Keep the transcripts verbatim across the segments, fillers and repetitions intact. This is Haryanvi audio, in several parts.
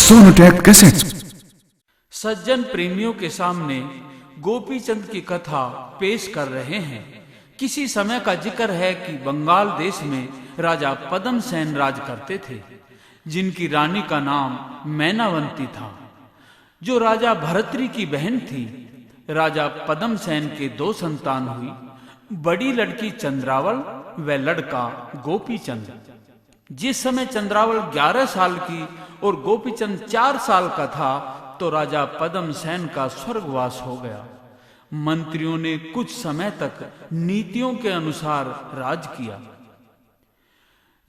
Sonotech Cassettes। सज्जन प्रेमियों के सामने गोपीचंद की कथा पेश कर रहे हैं। किसी समय का जिक्र है कि बंगाल देश में राजा पद्मसेन राज करते थे, जिनकी रानी का नाम मैनावंती था, जो राजा भरतरी की बहन थी। राजा पद्मसेन के दो संतान हुई, बड़ी लड़की चंद्रावल व लड़का गोपीचंद। जिस समय चंद्रावल ग्यारह साल की और गोपीचंद चार साल का था, तो राजा पद्मसेन का स्वर्गवास हो गया। मंत्रियों ने कुछ समय तक नीतियों के अनुसार राज किया।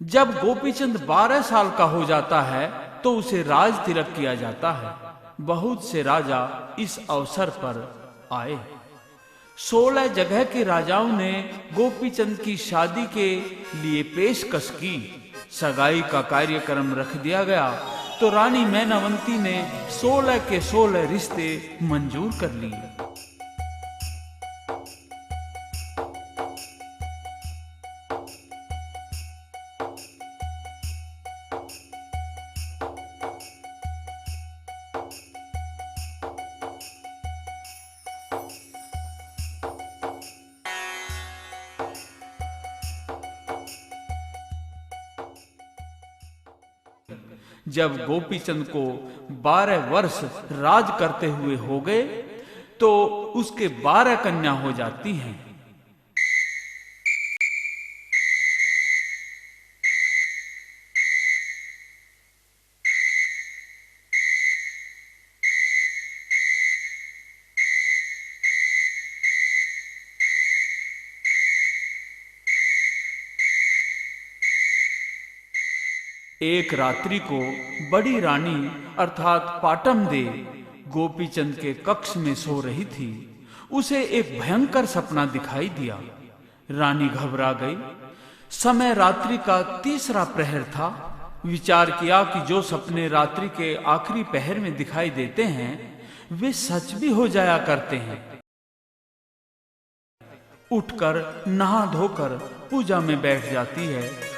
जब गोपीचंद बारह साल का हो जाता है, तो उसे राज तिलक किया जाता है। बहुत से राजा इस अवसर पर आए। सोलह जगह के राजाओं ने गोपीचंद की शादी के लिए पेशकश की। सगाई का कार्यक्रम रख दिया गया, तो रानी मैनावंती ने सोलह के सोलह रिश्ते मंजूर कर लिए। जब गोपीचंद को बारह वर्ष राज करते हुए हो गए, तो उसके बारह कन्या हो जाती हैं। एक रात्रि को बड़ी रानी अर्थात पाटम दे गोपीचंद के कक्ष में सो रही थी। उसे एक भयंकर सपना दिखाई दिया। रानी घबरा गई। समय रात्रि का तीसरा प्रहर था। विचार किया कि जो सपने रात्रि के आखिरी पहर में दिखाई देते हैं, वे सच भी हो जाया करते हैं। उठकर नहा धोकर पूजा में बैठ जाती है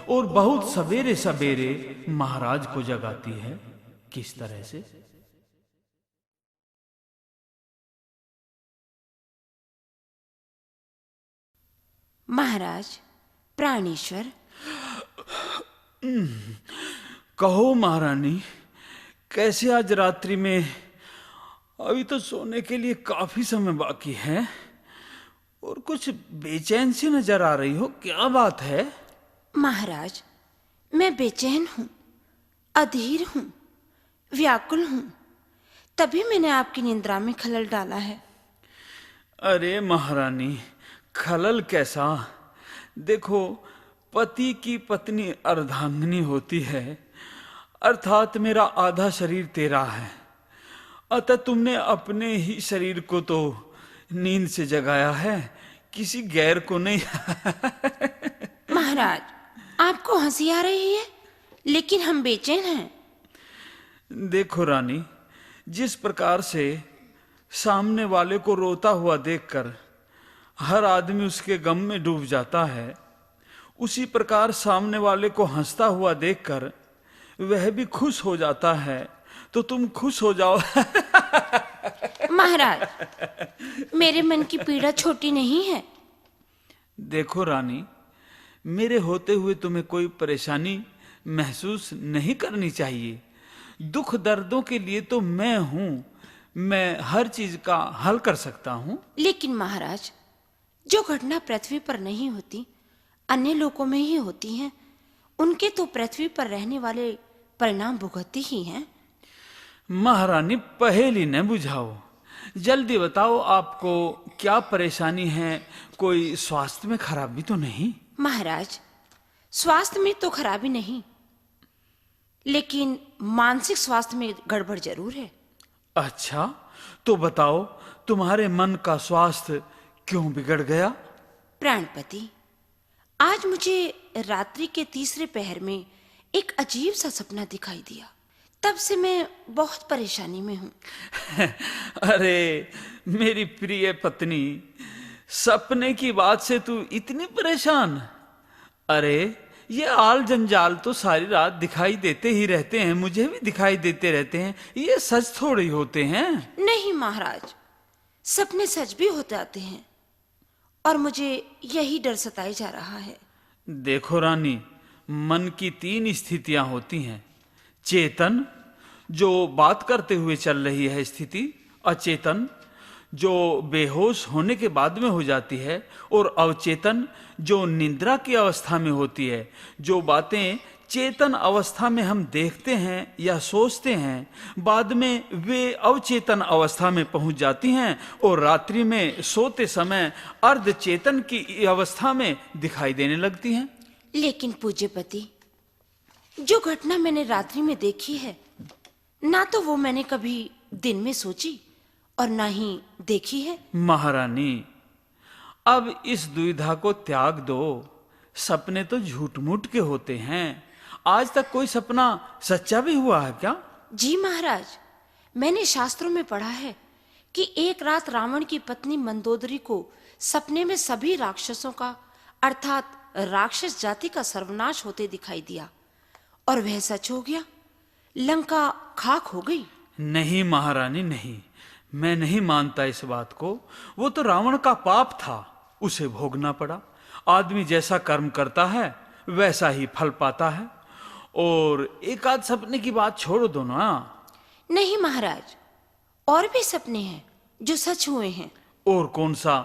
और बहुत सवेरे सवेरे महाराज को जगाती है। किस तरह से? महाराज, प्राणेश्वर। कहो महारानी, कैसे आज रात्रि में? अभी तो सोने के लिए काफी समय बाकी है और कुछ बेचैन सी नजर आ रही हो, क्या बात है? महाराज, मैं बेचैन हूँ, अधीर हूँ, व्याकुल हूँ, तभी मैंने आपकी निद्रा में खलल डाला है। अरे महारानी, खलल कैसा? देखो, पति की पत्नी अर्धांगिनी होती है, अर्थात मेरा आधा शरीर तेरा है। अतः तुमने अपने ही शरीर को तो नींद से जगाया है, किसी गैर को नहीं। महाराज, आपको हंसी आ रही है, लेकिन हम बेचैन हैं। देखो रानी, जिस प्रकार से सामने वाले को रोता हुआ देखकर हर आदमी उसके गम में डूब जाता है, उसी प्रकार सामने वाले को हंसता हुआ देखकर वह भी खुश हो जाता है। तो तुम खुश हो जाओ। महाराज, मेरे मन की पीड़ा छोटी नहीं है। देखो रानी, मेरे होते हुए तुम्हें कोई परेशानी महसूस नहीं करनी चाहिए। दुख दर्दों के लिए तो मैं हूँ, मैं हर चीज का हल कर सकता हूँ। लेकिन महाराज, जो घटना पृथ्वी पर नहीं होती, अन्य लोकों में ही होती हैं, उनके तो पृथ्वी पर रहने वाले परिणाम भुगतते ही हैं। महारानी, पहेली न बुझाओ, जल्दी बताओ, आपको क्या परेशानी है? कोई स्वास्थ्य में खराबी तो नहीं? महाराज, स्वास्थ्य में तो खराबी नहीं, लेकिन मानसिक स्वास्थ्य में गड़बड़ जरूर है। अच्छा, तो बताओ, तुम्हारे मन का स्वास्थ्य क्यों बिगड़ गया? प्राणपति, आज मुझे रात्रि के तीसरे पहर में एक अजीब सा सपना दिखाई दिया। तब से मैं बहुत परेशानी में हूँ। अरे, मेरी प्रिय पत्नी, सपने की बात से तू इतनी परेशान? अरे, ये आल जंजाल तो सारी रात दिखाई देते ही रहते हैं, मुझे भी दिखाई देते रहते हैं। ये सच थोड़े ही होते हैं। नहीं महाराज, सपने सच भी हो जाते हैं और मुझे यही डर सताए जा रहा है। देखो रानी, मन की तीन स्थितियां होती हैं। चेतन, जो बात करते हुए चल रही है स्थिति, अचेतन, जो बेहोश होने के बाद में हो जाती है, और अवचेतन, जो निद्रा की अवस्था में होती है। जो बातें चेतन अवस्था में हम देखते हैं या सोचते हैं, बाद में वे अवचेतन अवस्था में पहुंच जाती हैं और रात्रि में सोते समय अर्ध चेतन की अवस्था में दिखाई देने लगती हैं। लेकिन पूज्यपति, जो घटना मैंने रात्रि में देखी है, ना तो वो मैंने कभी दिन में सोची और ना ही देखी है। महारानी, अब इस दुविधा को त्याग दो। सपने तो झूठ-मूठ के होते हैं। आज तक कोई सपना सच्चा भी हुआ है क्या? जी महाराज, मैंने शास्त्रों में पढ़ा है कि एक रात रावण की पत्नी मंदोदरी को सपने में सभी राक्षसों का, अर्थात राक्षस जाति का सर्वनाश होते दिखाई दिया, और वह सच हो गया। लंका खाक हो गई। नहीं महारानी, नहीं, मैं नहीं मानता इस बात को। वो तो रावण का पाप था, उसे भोगना पड़ा। आदमी जैसा कर्म करता है, वैसा ही फल पाता है। और एक आध सपने की बात छोड़ दो ना। नहीं महाराज, और भी सपने हैं जो सच हुए हैं। और कौन सा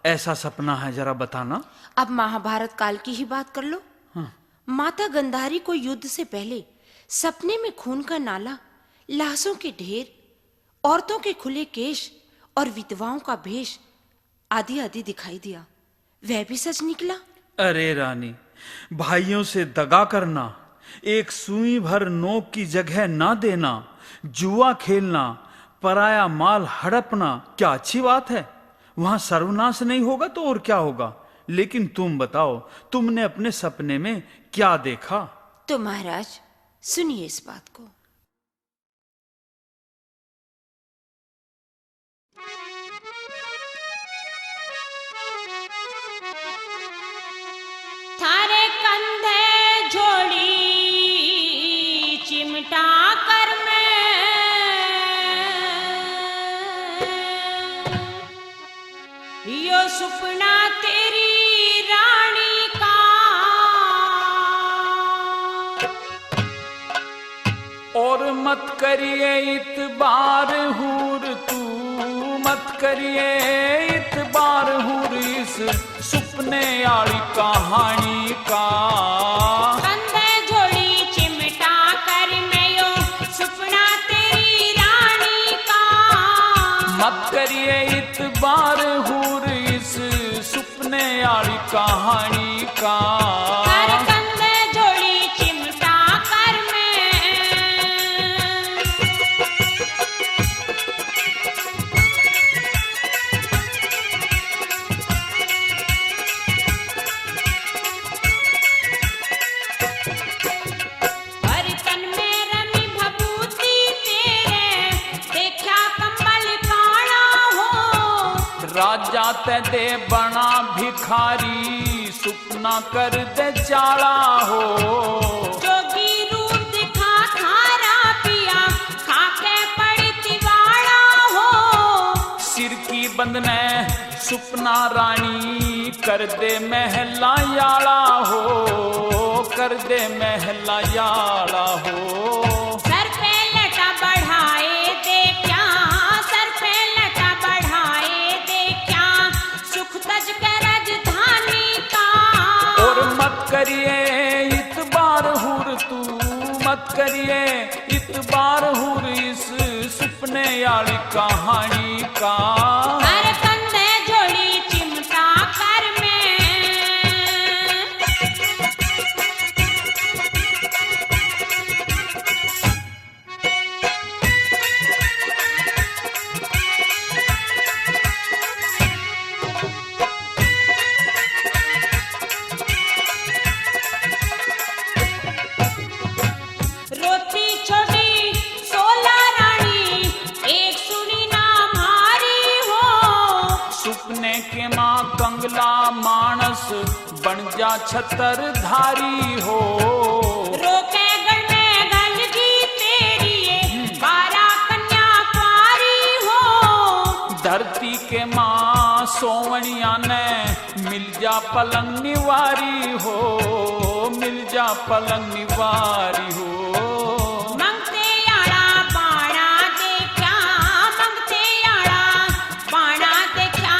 ऐसा सपना है, जरा बताना। अब महाभारत काल की ही बात कर लो। हाँ। माता गंधारी को युद्ध से पहले सपने में खून का नाला, लाशों के ढेर, औरतों के खुले केश और विधवाओं का भेष आदि आदि दिखाई दिया। वह भी सच निकला। अरे रानी, भाइयों से दगा करना, एक सुई भर नोक की जगह ना देना, जुआ खेलना, पराया माल हड़पना, क्या अच्छी बात है? वहां सर्वनाश नहीं होगा तो और क्या होगा? लेकिन तुम बताओ, तुमने अपने सपने में क्या देखा? तो महाराज, सुनिए इस बात को। थारे कंधे झोली चिमटा कर मैं, यो सुपना तेरी रानी का। और मत करिए इतबार हूर तू, मत करिए इतबार हूर इस सुपने आली कहानी का। कंधे झोली चिमटा कर मैं यो सुपना तेरी रानी का। मत करिए इतबार हूर इस सुपने आली कहानी का। कर कंधे झोली चिमटा कर मैं। बर्तन में रमी भभूति तेरे, देखा कंबल काला हो। राजा ते दे बना भिखारी, सुपना कर दे चाला हो। जोगी रूप दिखा थारा पिया, खाके पड़ती वाला हो। सिर की बंद ने सुपना रानी, कर दे महला याला हो, कर दे महला याला हो। सर पे लटा बढ़ाए दे क्या, सर पे लटा बढ़ाए दे क्या, सुख तज के राजधानी का। और मत करिए इतबार हूर तू, मत करिए इतबार हूर इस सुपने आली कहानी का। हर कंधे झोली चिमटा कर मैं। रोती छोड़ी सोला रानी, एक सुनी ना म्हारी हो। सपने के माँ कंगला मानस बन जा छत्रधारी हो। रोके गढ़ में गल जी तेरी ये, हम्म। बारह कन्या कुंवारी हो। धरती के माँ सोवनिया ने मिल जा पलंग निवारी हो, मिल जा पलंग निवारी हो। मंगते आला बाणा देखा, मंगते आला बाणा देखा,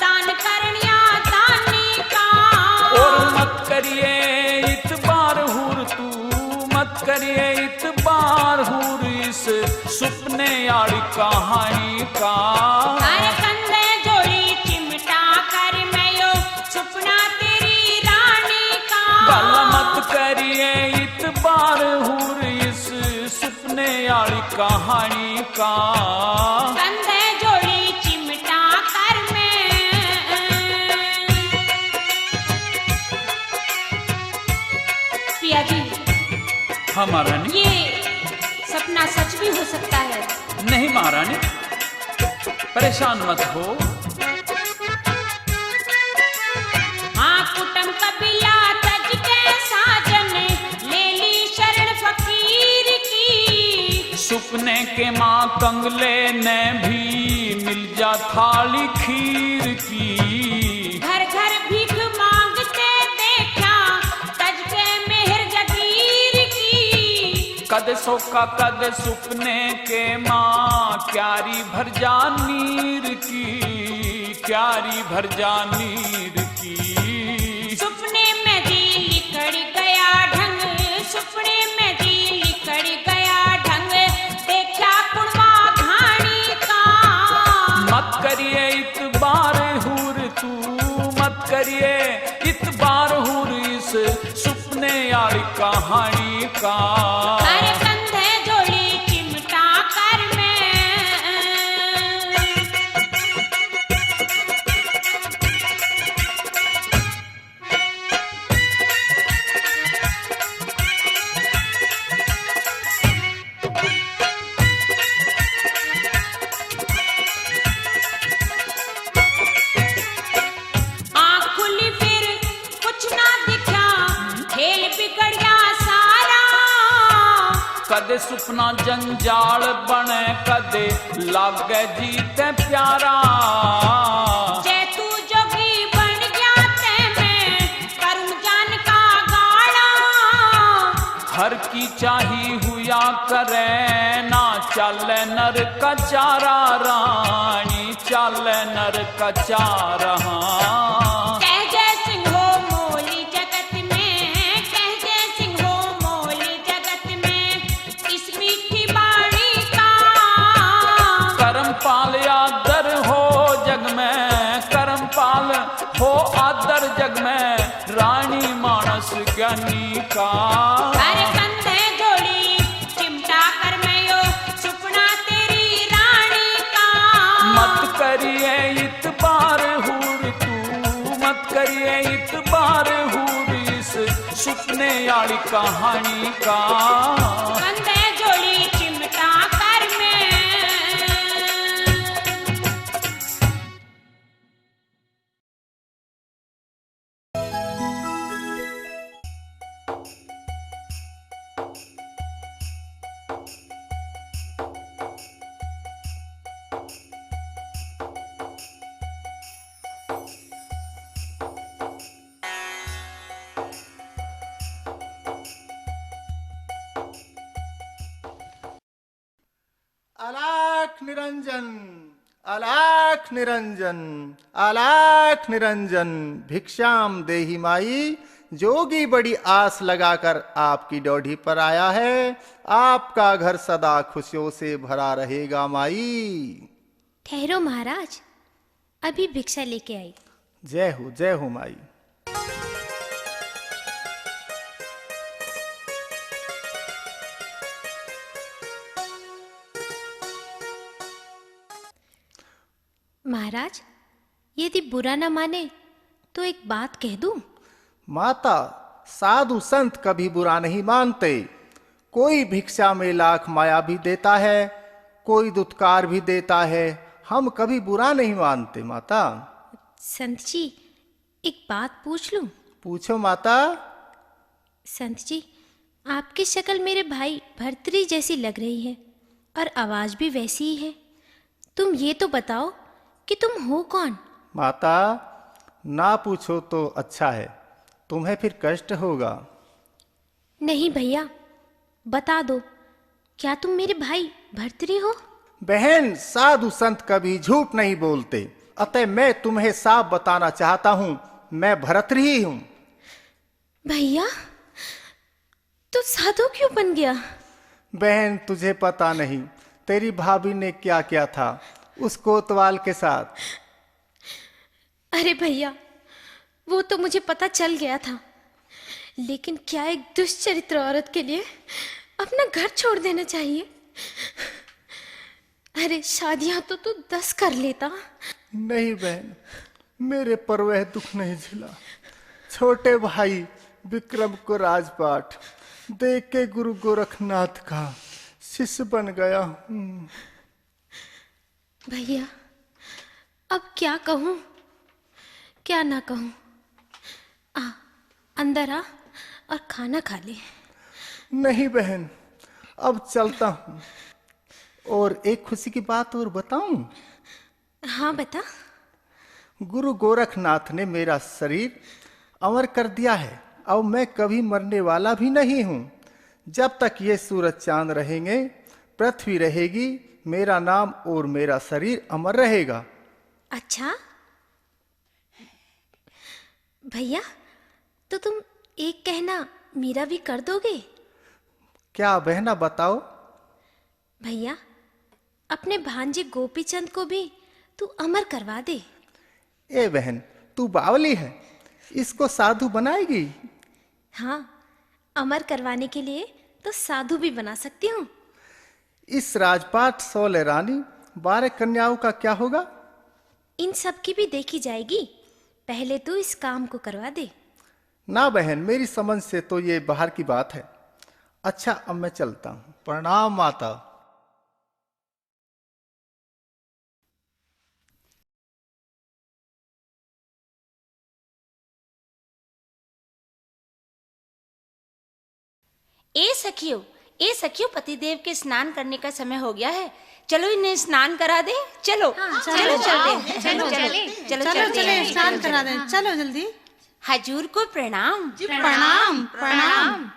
दान करनिया दानी का। और मत करिए इतबार हूर तू, मत करिए इतबार हूर इस सुपने आली कहानी का। अरे कंधे जोड़ी चिमटा कर मैं यो सुपना तेरी रानी का। भला मत करिए इतबार हूर इस सुपने आली कहानी का। कंधे जोड़ी चिमटा कर मैं। पिया जी। हाँ महारानी। ये सपना सच भी हो सकता है। नहीं महारानी, परेशान मत हो। हाँ, कुटुम कबीला तज के साजन, ले ली शरण फकीर की। सुपने के माँ कंगले ने भी मिल जा थाली खीर की। घर घर भीख मांगते देखा, तज के मेहर जगीर की। कद सोका कद सुपने के माँ, क्यारी भर जा नीर की, क्यारी भर जा नीर की। सुपने में जी लिकड़ गया ढंग, सुपने में जी लिकड़ गया ढंग, देखा कुणवा घाणी का। मत करिए इतबार हूर तू, मत करिए इतबार हूर इस सुपने आली कहानी का। अरे कंधे जोड़ी चिमटा कर मैं। आँख खुली फिर कुछ ना दिखा, खेल बिगड़ गया सारा। कदे सुपना जंजाल बने, कदे लागे जी ते प्यारा। जै तू जोगी बन गया ते मैं करूं जान का गाला। हर की चाही हुया करे, ना चाले नर का चारा रानी, चाले नर का चारा। हाँ। कह जय सिंह हो मोली जगत में, कह जय सिंह हो मोली जगत में, इस मीठी बाणी का। करमपाल आदर हो जग में, करमपाल हो आदर जग में, रानी मानस ज्ञानी का। अरे कंधे जोड़ी चिमटा कर मैं यो सुपना तेरी रानी का। मत करिए इतबार हूर तू, मत करिए इतबार हूर इस सुपने आली कहानी का। कंधे जोड़ी चिमटा कर मैं। अलख निरंजन, अलख निरंजन, अलख निरंजन। भिक्षाम देहि माई, जोगी बड़ी आस लगाकर आपकी डोढ़ी पर आया है। आपका घर सदा खुशियों से भरा रहेगा माई। ठहरो महाराज, अभी भिक्षा लेके आई। जय हो, जय हो माई। महाराज, यदि बुरा न माने तो एक बात कह दूं? माता, साधु संत कभी बुरा नहीं मानते। कोई भिक्षा में लाख माया भी देता है, कोई दुत्कार भी देता है। हम कभी बुरा नहीं मानते, माता। संत जी, एक बात पूछ लूं? पूछो, माता। संत जी, आपकी शक्ल मेरे भाई भर्तरी जैसी लग रही है और आवाज भी वैसी ही है। तुम ये तो बताओ कि तुम हो कौन? माता, ना पूछो तो अच्छा है, तुम्हें फिर कष्ट होगा। नहीं भैया, बता दो, क्या तुम मेरे भाई भर्तरी हो? बहन, साधु संत कभी झूठ नहीं बोलते, अतः मैं तुम्हें साफ बताना चाहता हूँ, मैं भर्तरी ही हूँ। भैया, तू साधु क्यों बन गया? बहन, तुझे पता नहीं, तेरी भाभी ने क्या किया था उस कोतवाल के साथ। अरे भैया, वो तो मुझे पता चल गया था, लेकिन क्या एक दुष्चरित्र औरत के लिए अपना घर छोड़ देना चाहिए? अरे, शादियां तो तू दस कर लेता। नहीं बहन, मेरे पर वह दुख नहीं झेला। छोटे भाई विक्रम को राजपाट दे के गुरु गोरखनाथ का शिष्य बन गया हूँ। भैया, अब क्या कहूँ, क्या ना कहूँ। आ, अंदर आ और खाना खा ले। नहीं बहन, अब चलता हूँ। और एक खुशी की बात और बताऊं? हाँ, बता। गुरु गोरखनाथ ने मेरा शरीर अमर कर दिया है। अब मैं कभी मरने वाला भी नहीं हूँ। जब तक ये सूरज चांद रहेंगे, पृथ्वी रहेगी, मेरा नाम और मेरा शरीर अमर रहेगा। अच्छा भैया, तो तुम एक कहना मेरा भी कर दोगे? क्या बहना, बताओ। भैया, अपने भांजे गोपीचंद को भी तू अमर करवा दे। ए बहन, तू बावली है, इसको साधु बनाएगी? हाँ, अमर करवाने के लिए तो साधु भी बना सकती हूँ। इस राजपाट सोलह रानी बारह कन्याओं का क्या होगा? इन सब की भी देखी जाएगी, पहले तू इस काम को करवा दे। ना बहन, मेरी समझ से तो ये बाहर की बात है। अच्छा, अब मैं चलता हूँ। प्रणाम माता। ए सखियों, ए सखियों, पतिदेव के स्नान करने का समय हो गया है, चलो इन्हें स्नान करा दे। चलो, हाँ, चलो, चलो, चलते हैं। चलो, चलो, चले, चलो, चलो, चलते चले, हैं। स्नान करा दे। चलो जल्दी। हजूर को प्रणाम। जी, प्रणाम, प्रणाम।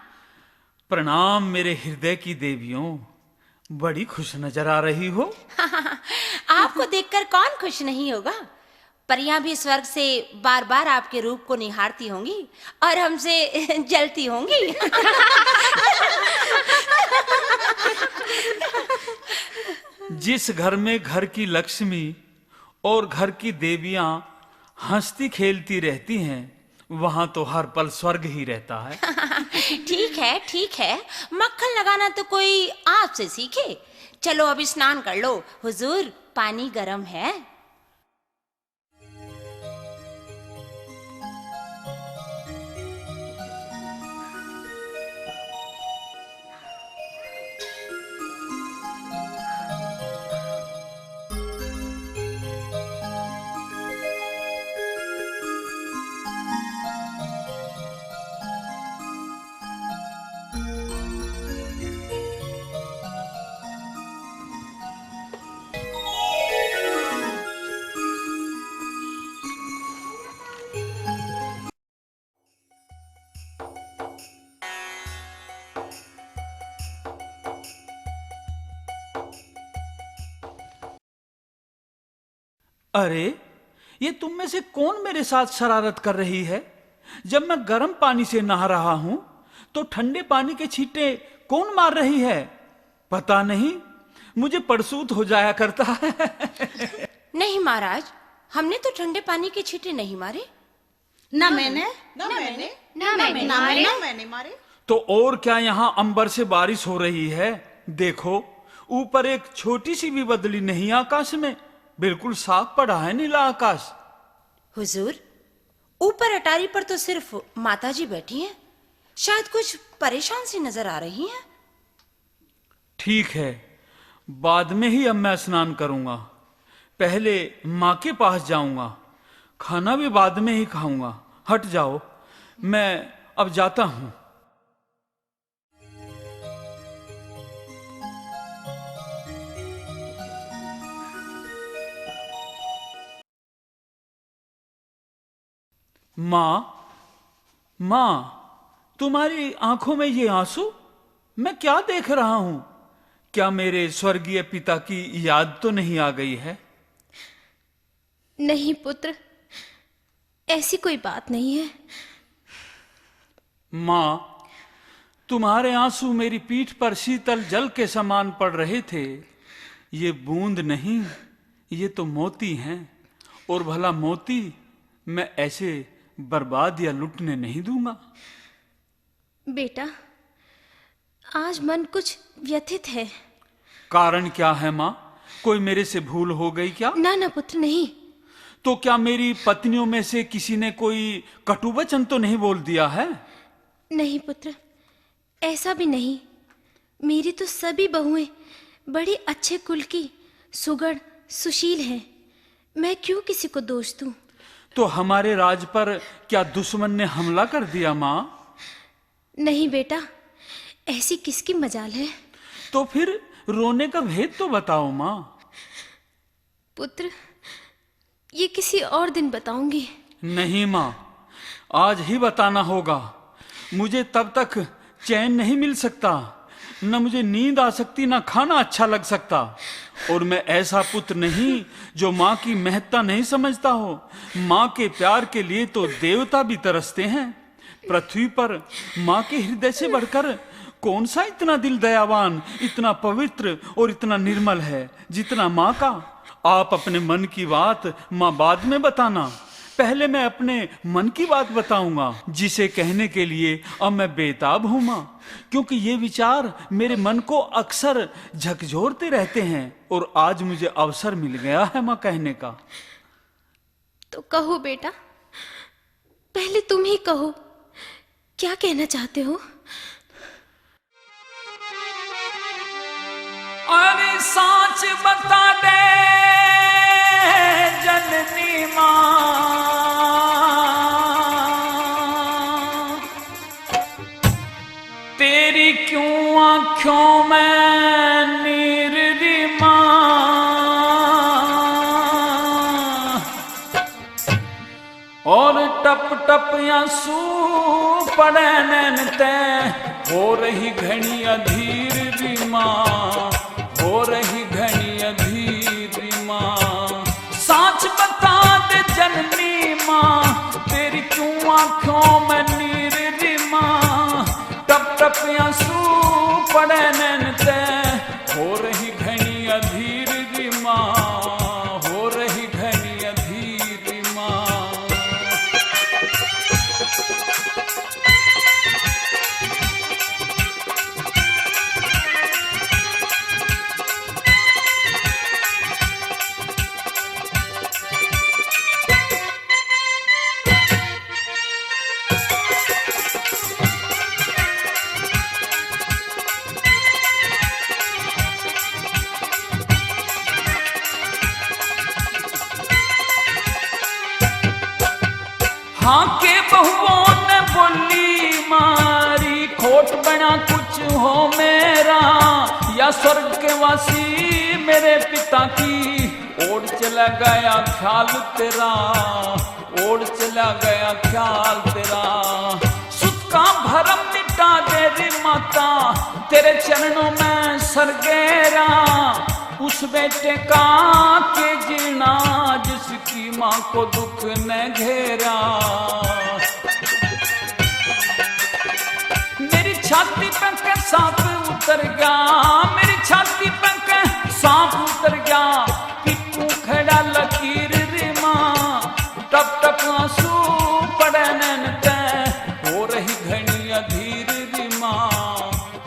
प्रणाम मेरे हृदय की देवियों, बड़ी खुश नजर आ रही हो। आपको देखकर कौन खुश नहीं होगा? परियां भी स्वर्ग से बार बार आपके रूप को निहारती होंगी और हमसे जलती होंगी। जिस घर में घर की लक्ष्मी और घर की देवियां हंसती खेलती रहती हैं, वहां तो हर पल स्वर्ग ही रहता है। ठीक है, ठीक है, मक्खन लगाना तो कोई आपसे सीखे। चलो अभी स्नान कर लो हुजूर, पानी गर्म है। अरे, ये तुम में से कौन मेरे साथ शरारत कर रही है? जब मैं गर्म पानी से नहा रहा हूं, तो ठंडे पानी के छींटे कौन मार रही है? पता नहीं, मुझे पड़सूत हो जाया करता है। नहीं महाराज, हमने तो ठंडे पानी के छींटे नहीं मारे। ना मैंने, ना मैंने, ना मैंने, ना मैंने मारे। तो और क्या, यहाँ अंबर से बारिश हो रही है? देखो, ऊपर एक छोटी सी भी बदली नहीं आकाश में, बिल्कुल साफ पड़ा है नीला आकाश। हुजूर, ऊपर अटारी पर तो सिर्फ माता जी बैठी हैं, शायद कुछ परेशान सी नजर आ रही हैं। ठीक है, बाद में ही अब मैं स्नान करूंगा। पहले माँ के पास जाऊंगा, खाना भी बाद में ही खाऊंगा। हट जाओ, मैं अब जाता हूँ। माँ, माँ, तुम्हारी आंखों में ये आंसू? मैं क्या देख रहा हूँ? क्या मेरे स्वर्गीय पिता की याद तो नहीं आ गई है? नहीं पुत्र, ऐसी कोई बात नहीं है। माँ, तुम्हारे आंसू मेरी पीठ पर शीतल जल के समान पड़ रहे थे। ये बूंद नहीं, ये तो मोती हैं। और भला मोती मैं ऐसे बर्बाद या लुटने नहीं दूंगा। बेटा, आज मन कुछ व्यथित है। कारण क्या है माँ? कोई मेरे से भूल हो गई क्या? ना, ना पुत्र, नहीं। तो क्या मेरी पत्नियों में से किसी ने कोई कटुवचन तो नहीं बोल दिया है? नहीं पुत्र, ऐसा भी नहीं। मेरी तो सभी बहुएं बड़ी अच्छे कुल की, सुगढ़, सुशील हैं। मैं क्यों किसी को दोष दूं? तो हमारे राज पर क्या दुश्मन ने हमला कर दिया माँ? नहीं बेटा, ऐसी किसकी मजाल है? तो फिर रोने का भेद तो बताओ माँ। पुत्र, ये किसी और दिन बताऊंगी। नहीं माँ, आज ही बताना होगा। मुझे तब तक चैन नहीं मिल सकता, न मुझे नींद आ सकती, ना खाना अच्छा लग सकता। और मैं ऐसा पुत्र नहीं जो माँ की महत्ता नहीं समझता हो। माँ के प्यार के लिए तो देवता भी तरसते हैं। पृथ्वी पर माँ के हृदय से बढ़कर कौन सा इतना दिल दयावान, इतना पवित्र और इतना निर्मल है जितना माँ का? आप अपने मन की बात माँ बाद में बताना, पहले मैं अपने मन की बात बताऊंगा, जिसे कहने के लिए अब मैं बेताब हूँ माँ, क्योंकि ये विचार मेरे मन को अक्सर झकझोरते रहते हैं और आज मुझे अवसर मिल गया है माँ कहने का। तो कहो बेटा, पहले तुम ही कहो, क्या कहना चाहते हो? अरे सांच बता दे जननी माँ, तेरी क्यों आंखों में नीर री माँ? और टप टप आंसू पड़े नैन तै, हो रही घणी अधीर री माँ, हो रही घणी अधीर री माँ। सांच बता दे जननी माँ, तेरी क्यों आंखों में नीर री माँ? टप टप आंसू पड़े नैन तै, हो रही घणी अधीर री माँ, हो रही घणी अधीर री माँ। हाँ के बहुओं ने बोली मारी, खोट बना कुछ हो मेरा, या स्वर्ग के वासी मेरे पिता की ओर चला गया ख्याल तेरा, ओर चला गया ख्याल तेरा। सुत का भरम मिटा दे रे माता, तेरे चरणों में सर गया रा। उस बेटे का के जीना, जिसकी माँ को दुख न घेरा। मेरी छाती पे के सांप उतर गया, मेरी छाती पे के सांप उतर गया। पिट्टू खड़ा लकीर री माँ, टप टप आंसू पड़े नैन तै, हो रही घणी अधीर री माँ,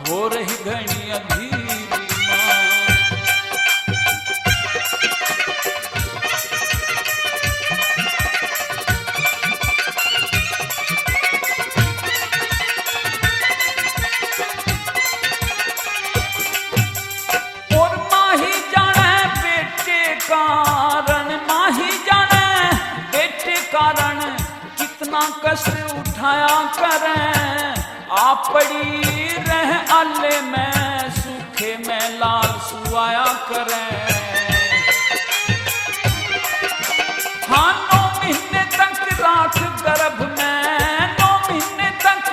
हो रही घणी अधीर री माँ। और माही जाने बेटे का कष्ट उठाया करें, आप पड़ी रह आले में, सूखे में लाल सुआया करें। हाँ, नौ महीने तक राख गर्भ में, नौ महीने तक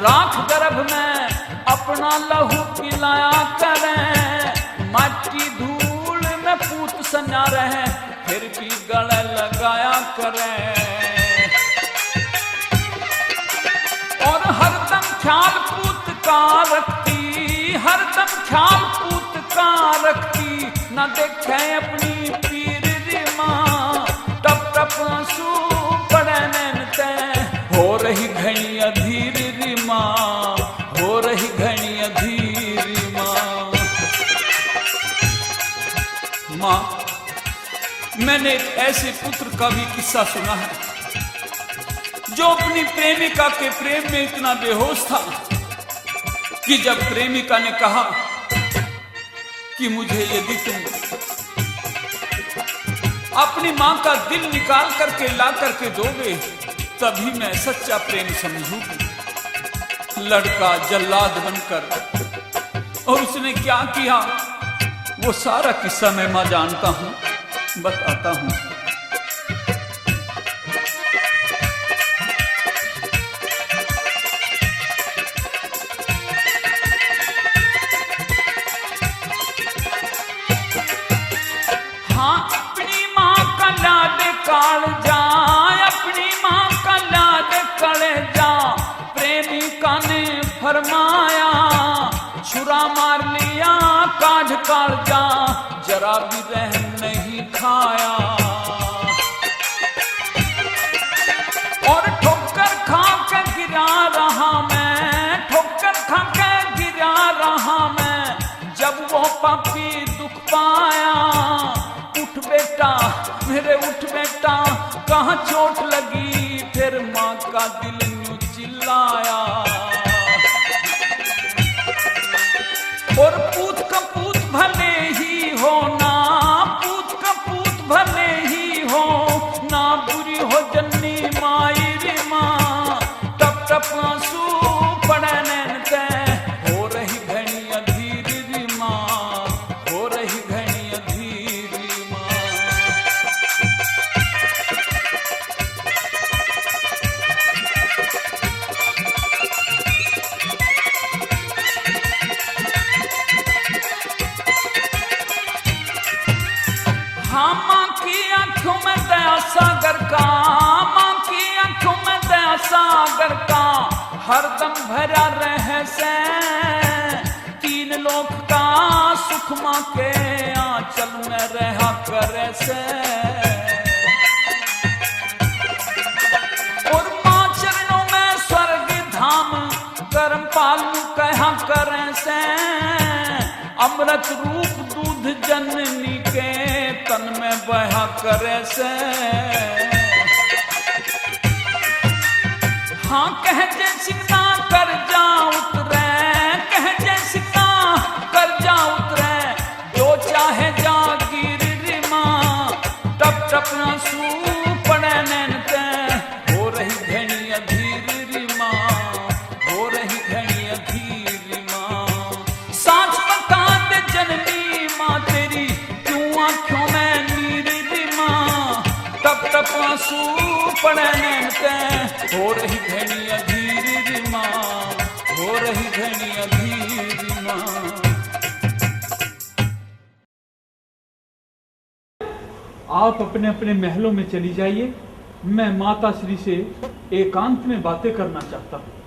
राख गर्भ में, अपना लहू पिलाया करें। माटी धूल में पूत सन्या रहे, फिर भी गले लगाया करें। और हरदम ख्याल पूत का रखती, हरदम ख्याल पूत का रखती, ना देखे अपनी पीर री माँ। टप टप आंसू पड़े नैन ते, हो रही घणी अधीर री माँ, हो रही घणी अधीर री माँ। माँ, मैंने एक ऐसे पुत्र का भी किस्सा सुना है, जो अपनी प्रेमिका के प्रेम में इतना बेहोश था कि जब प्रेमिका ने कहा कि मुझे यदि तुम अपनी माँ का दिल निकाल करके ला करके दोगे, तभी मैं सच्चा प्रेम समझूंगी। लड़का जल्लाद बनकर, और उसने क्या किया, वो सारा किस्सा मैं, माँ, जानता हूँ, बताता हूँ। हाँ, अपनी माँ का लाड कालजा, अपनी माँ का लाड कालजा, प्रेमिका ने फरमाया, छुरा मार लिया, काढ़ कालजा, जरा भी रहम नहीं खाया। और ठोकर खा के गिरा रहा मैं, ठोकर खा के गिरा रहा मैं, जब वो पापी दुख पाया। उठ बेटा, मेरे उठ बेटा, कहाँ चोट लगी? फिर माँ का दिल न्यू चिल्लाया। और पूत का पूत भले ही हो ना, पूत का पूत भले ही हो ना, बुरी हो जन्नी माई रे माँ। टप टप आंसू पड़े नैन ते, हो रही घणी अधीर री माँ, हो रही घणी अधीर री माँ। हाँ, माँ की आंखों में दया सागर का, माँ की आंखों में दया सागर का, हरदम भरा रह से। तीन लोक का सुख माँ के आंचल में रहा करे से। और माँ चरणों में स्वर्ग धाम, कर्मपाल नू कहा करे से। अमृत रूप दूध जननी के तन में बहा करे से। हाँ, कह जय सिंह ना कर जा उतरे, कह जय सिंह ना कर जा उतरे, जो चाहे जागीर री माँ। टप टप आंसू पड़े नैन ते, हो रही घणी अधीर री माँ, हो रही घणी अधीर री माँ। सांच बता दे जननी माँ तेरी, क्यों आंखों में नीर री माँ। टप टप आंसू पड़े नैन ते, हो रही घणी अधीर री माँ, हो रही घणी अधीर री माँ। आप अपने अपने महलों में चली जाइए, मैं माता श्री से एकांत में बातें करना चाहता हूँ।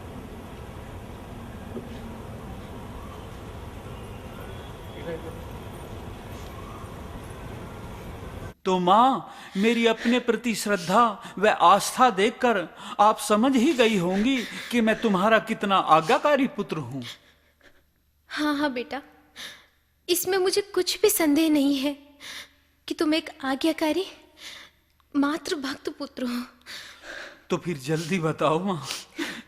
तो माँ, मेरी अपने प्रति श्रद्धा व आस्था देखकर आप समझ ही गई होंगी कि मैं तुम्हारा कितना आज्ञाकारी पुत्र हूँ। हाँ, हाँ बेटा, इसमें मुझे कुछ भी संदेह नहीं है कि तुम एक आज्ञाकारी मातृभक्त पुत्र हो। तो फिर जल्दी बताओ माँ,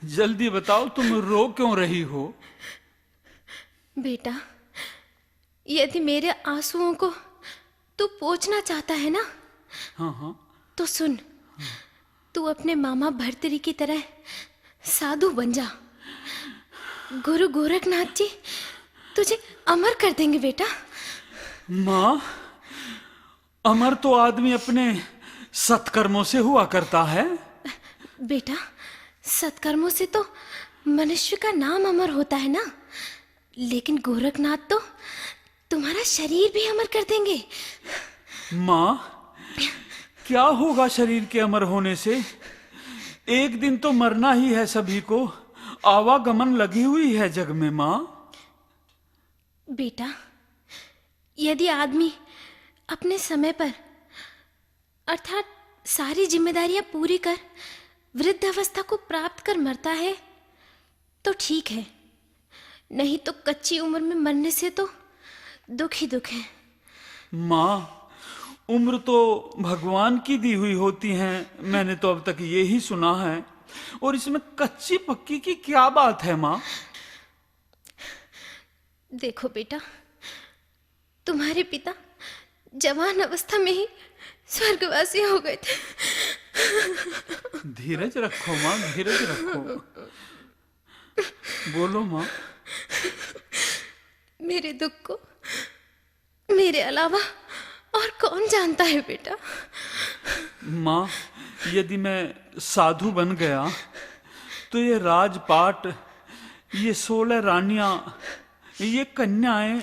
जल्दी बताओ, तुम रो क्यों रही हो? बेटा, यदि मेरे आंसुओं को तू पोंछना चाहता है ना, हाँ, हाँ। तो सुन। तू अपने मामा भर्तरी की तरह साधु बन जा। गुरु गोरखनाथ जी तुझे अमर कर देंगे बेटा। माँ, अमर तो आदमी अपने सत्कर्मों से हुआ करता है। बेटा, सत्कर्मों से तो मनुष्य का नाम अमर होता है ना, लेकिन गोरखनाथ तो तुम्हारा शरीर भी अमर कर देंगे। माँ, क्या होगा शरीर के अमर होने से? एक दिन तो मरना ही है सभी को। आवागमन लगी हुई है जग में माँ। बेटा, यदि आदमी अपने समय पर अर्थात सारी जिम्मेदारियां पूरी कर वृद्धावस्था को प्राप्त कर मरता है तो ठीक है, नहीं तो कच्ची उम्र में मरने से तो दुख ही दुख है। माँ, उम्र तो भगवान की दी हुई होती है, मैंने तो अब तक यही सुना है। और इसमें कच्ची पक्की की क्या बात है माँ? देखो बेटा, तुम्हारे पिता जवान अवस्था में ही स्वर्गवासी हो गए थे। धीरज रखो माँ, धीरज रखो। बोलो माँ। मेरे दुख को मेरे अलावा और कौन जानता है बेटा? माँ, यदि मैं साधु बन गया तो ये राजपाट, ये सोलह रानियां, ये कन्याएं,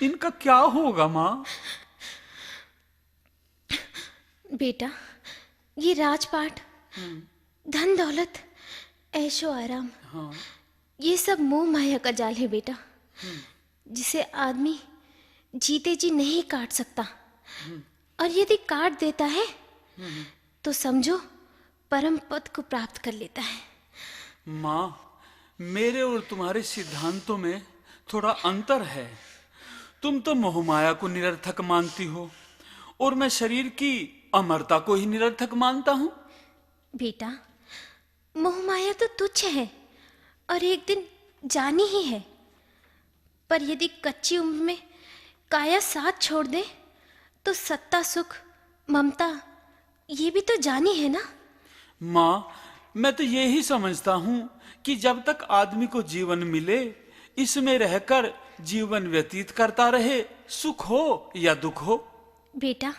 इनका क्या होगा माँ? बेटा, ये राजपाट, धन दौलत, ऐशो आराम, हाँ। ये सब मोह माया का जाल है बेटा, जिसे आदमी जीते जी नहीं काट सकता। और यदि काट देता है तो समझो परम पद को प्राप्त कर लेता है। माँ, मेरे और तुम्हारे सिद्धांतों में थोड़ा अंतर है। तुम तो मोहमाया को निरर्थक मानती हो और मैं शरीर की अमरता को ही निरर्थक मानता हूँ। बेटा, मोहमाया तो तुच्छ है और एक दिन जानी ही है, पर यदि कच्ची उम्र में काया साथ छोड़ दे तो सत्ता सुख, ममता, ये भी तो जानी है ना? माँ, मैं तो यही समझता हूँ कि जब तक आदमी को जीवन मिले, इसमें रहकर जीवन व्यतीत करता रहे, सुख हो या दुख हो। बेटा,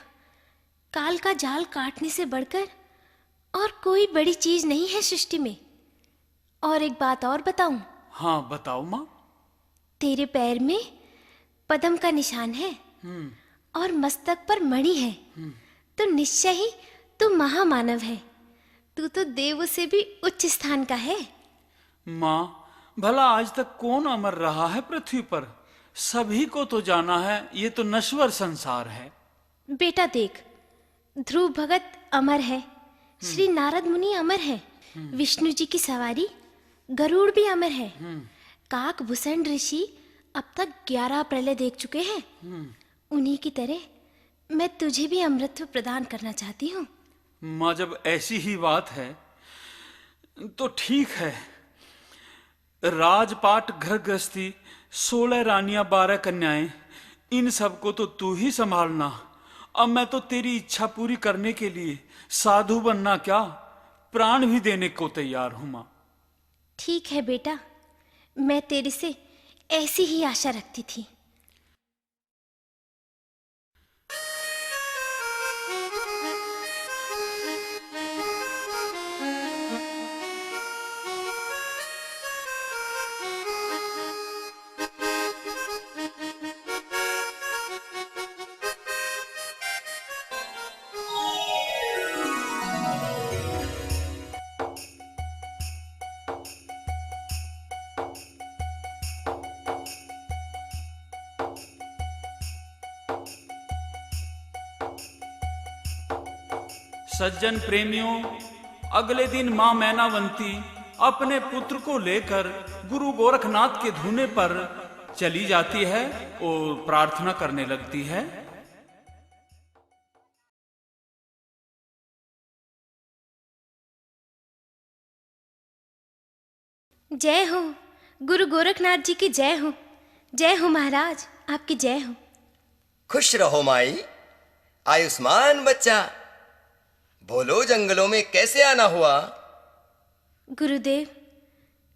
काल का जाल काटने से बढ़कर और कोई बड़ी चीज नहीं है सृष्टि में। और एक बात और बताऊं? हाँ, बताओ माँ। तेरे पैर में पद्म का निशान है और मस्तक पर मणि है, तो निश्चय ही तू महामानव है। तू तो देवों से भी उच्च स्थान का है। माँ, भला आज तक कौन अमर रहा है पृथ्वी पर? सभी को तो जाना है, ये तो नश्वर संसार है। बेटा देख, ध्रुव भगत अमर है, श्री नारद मुनि अमर है, विष्णु जी की सवारी गरुड़ भी अमर है। काकभूषण ऋषि अब तक ग्यारह प्रलय देख चुके हैं। उन्हीं की तरह मैं तुझे भी अमृत प्रदान करना चाहती हूँ। माँ, जब ऐसी ही बात है तो ठीक है। राजपाट, घर गृहस्थी, सोलह रानियां, बारह कन्याएं, इन सबको तो तू ही संभालना। अब मैं तो तेरी इच्छा पूरी करने के लिए साधु बनना क्या, प्राण भी देने को तैयार हूँ माँ। ठीक है बेटा, मैं तेरे से ऐसी ही आशा रखती थी। सज्जन प्रेमियों, अगले दिन माँ मैनावंती अपने पुत्र को लेकर गुरु गोरखनाथ के धूने पर चली जाती है और प्रार्थना करने लगती है। जय हो गुरु गोरखनाथ जी की, जय हो, जय हो महाराज, आपकी जय हो। खुश रहो माई, आयुष्मान बच्चा। बोलो, जंगलों में कैसे आना हुआ? गुरुदेव,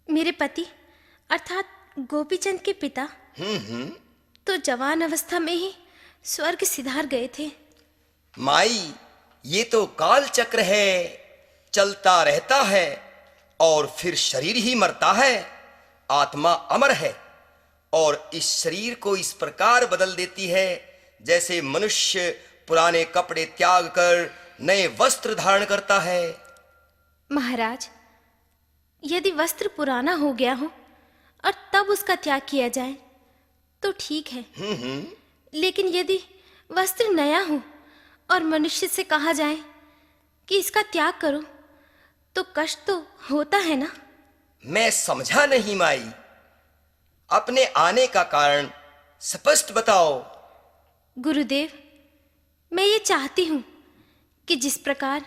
मेरे पति अर्थात गोपीचंद के पिता हम्म हम्म। तो जवान अवस्था में ही स्वर्ग सिधार गए थे। माई, ये तो काल चक्र है, चलता रहता है और फिर शरीर ही मरता है। आत्मा अमर है और इस शरीर को इस प्रकार बदल देती है जैसे मनुष्य पुराने कपड़े त्याग कर नए वस्त्र धारण करता है। महाराज, यदि वस्त्र पुराना हो गया हो और तब उसका त्याग किया जाए तो ठीक है, हम्म हम्म। लेकिन यदि वस्त्र नया हो और मनुष्य से कहा जाए कि इसका त्याग करो तो कष्ट तो होता है ना? मैं समझा नहीं माई, अपने आने का कारण स्पष्ट बताओ। गुरुदेव, मैं ये चाहती हूँ कि जिस प्रकार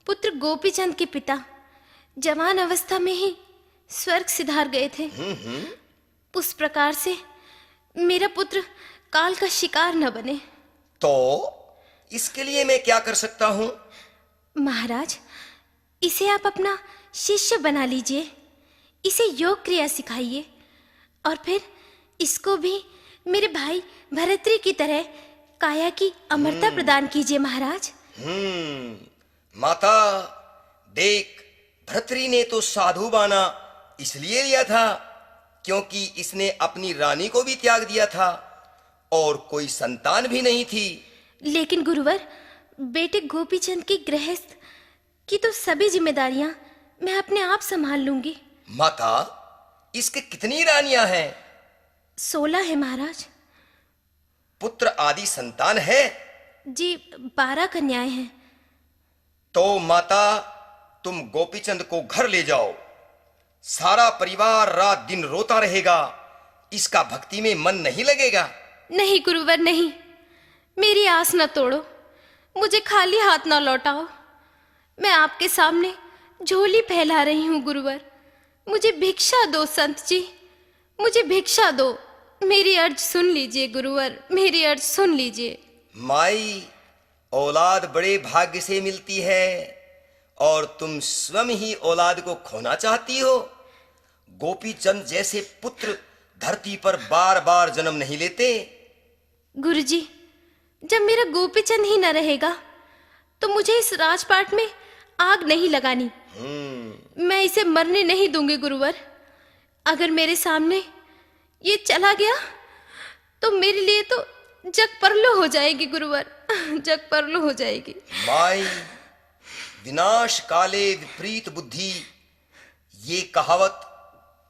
पुत्र गोपीचंद के पिता जवान अवस्था में ही स्वर्ग सिधार गए थे, हम्म हम्म। उस प्रकार से मेरा पुत्र काल का शिकार न बने। तो इसके लिए मैं क्या कर सकता हूँ? महाराज, इसे आप अपना शिष्य बना लीजिए, इसे योग क्रिया सिखाइए और फिर इसको भी मेरे भाई भरतरी की तरह काया की अमरता हम्म। प्रदान कीजिए महाराज। हम्म, माता, देख, भरतरी ने तो साधु बाना इसलिए लिया था क्योंकि इसने अपनी रानी को भी त्याग दिया था और कोई संतान भी नहीं थी। लेकिन गुरुवर, बेटे गोपीचंद की गृहस्थ की तो सभी जिम्मेदारियां मैं अपने आप संभाल लूंगी। माता, इसके कितनी रानियां हैं? सोलह है महाराज। पुत्र आदि संतान है? जी, बारह कन्याएं हैं। तो माता, तुम गोपीचंद को घर ले जाओ। सारा परिवार रात दिन रोता रहेगा, इसका भक्ति में मन नहीं लगेगा। नहीं गुरुवर, नहीं, मेरी आस न तोड़ो, मुझे खाली हाथ न लौटाओ। मैं आपके सामने झोली फैला रही हूँ गुरुवर, मुझे भिक्षा दो संत जी, मुझे भिक्षा दो। मेरी अर्ज सुन लीजिए गुरुवर, मेरी अर्ज सुन लीजिए। माई, औलाद बड़े भाग्य से मिलती है और तुम स्वयं ही औलाद को खोना चाहती हो। गोपीचंद जैसे पुत्र धरती पर बार बार जन्म नहीं लेते। गुरुजी, जब मेरा गोपीचंद ही न रहेगा तो मुझे इस राजपाट में आग नहीं लगानी। हम्म। मैं इसे मरने नहीं दूंगी गुरुवर। अगर मेरे सामने ये चला गया तो मेरे लिए तो जग परलो हो जाएगी गुरुवर, जग परलो हो जाएगी। माई, विनाश काले विपरीत बुद्धि, ये कहावत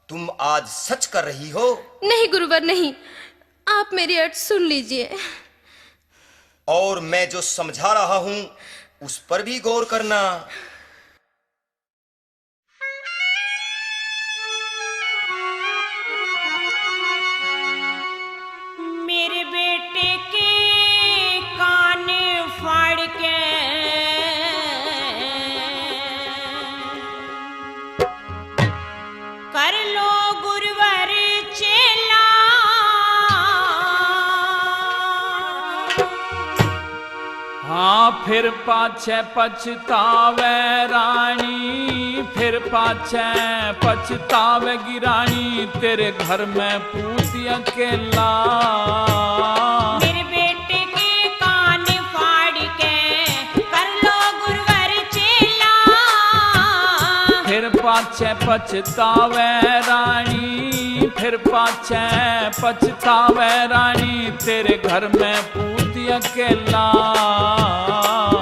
तुम आज सच कर रही हो? नहीं गुरुवर, नहीं, आप मेरी अर्ज सुन लीजिए। और मैं जो समझा रहा हूं उस पर भी गौर करना। मेरे बेटे के कान फाड़ के कर लो गुरुवर चेला। हाँ, फिर पाछे पछतावे रानी, फिर पाछे पछतावेगी रानी, तेरे घर में पूत अकेला। मेरे बेटे के कान फाड़ के कर लो गुरुवर चेला। फिर पाछे पछतावे रानी, फिर पाछे पछतावे रानी, तेरे घर में पूत अकेला।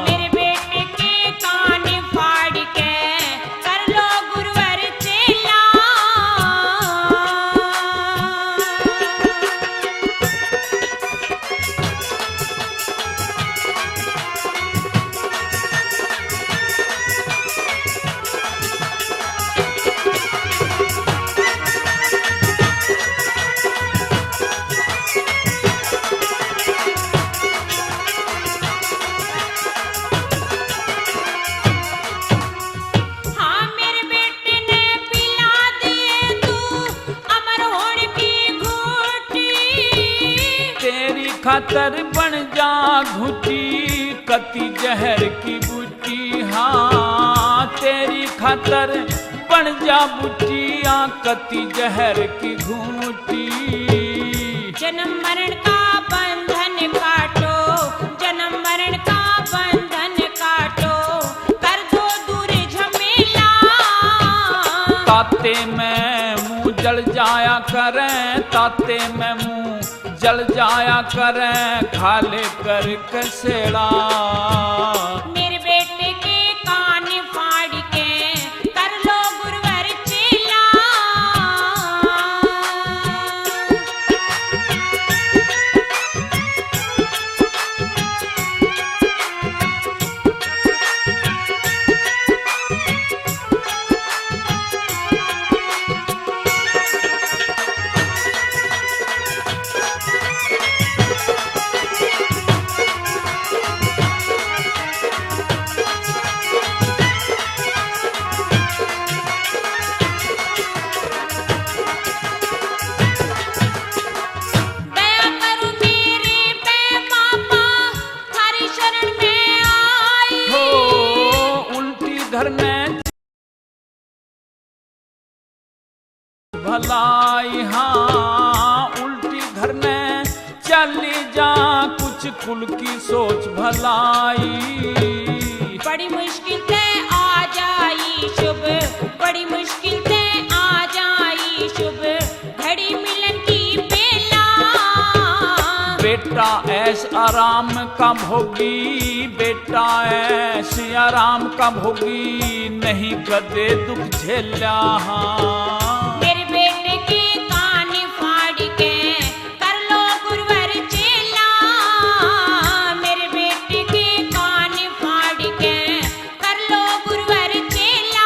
मेरे बेटे के कान फाड़ के कर लो गुरुवर चेला। हाँ, मेरे बेटे ने पिला दिए तू अमर होण की घूटी। तेरी खातर बन जा घुटी, कती जहर की बूटी। हाँ, तेरी खातर बन जा बुटिया, कती जहर की घूंटी। जन्म मरण का बंधन काटो, जन्म मरण का बंधन काटो, कर दो दूर झमेला। ताते में मुंह जल जाया करें, ताते में मुंह जल जाया करें, खा ले कर कसेला। मेरे बेटे के कान फाड़ के कर लो गुरुवर चेला। दया करो मेरे पे बाबा, थारी शरण में आई। हो, उल्टी घर में भलाई, हाँ, उल्टी घर में चली जा, कुछ कुल की सोच भलाई। बड़ी मुश्किल से आ जाई शुभ, बड़ी मुश्किल से आ जाई शुभ, घड़ी मिलन की बेला। बेटा ऐश आराम का भोगी, बेटा ऐश आराम का भोगी, नहीं कदे दुख झेल्या। हाँ, मेरे बेटे के कान फाड़ के कर लो गुरुवर चेला, मेरे बेटे के कान फाड़ के कर लो गुरुवर चेला।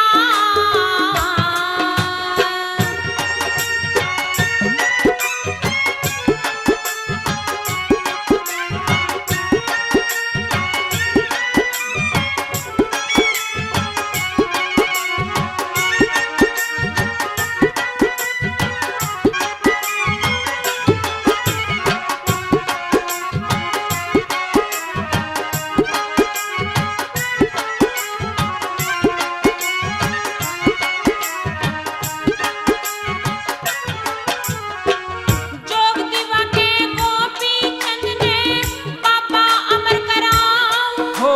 जोग दीवा के गोपी चंद ने बाबा अमर कराऊं। हो,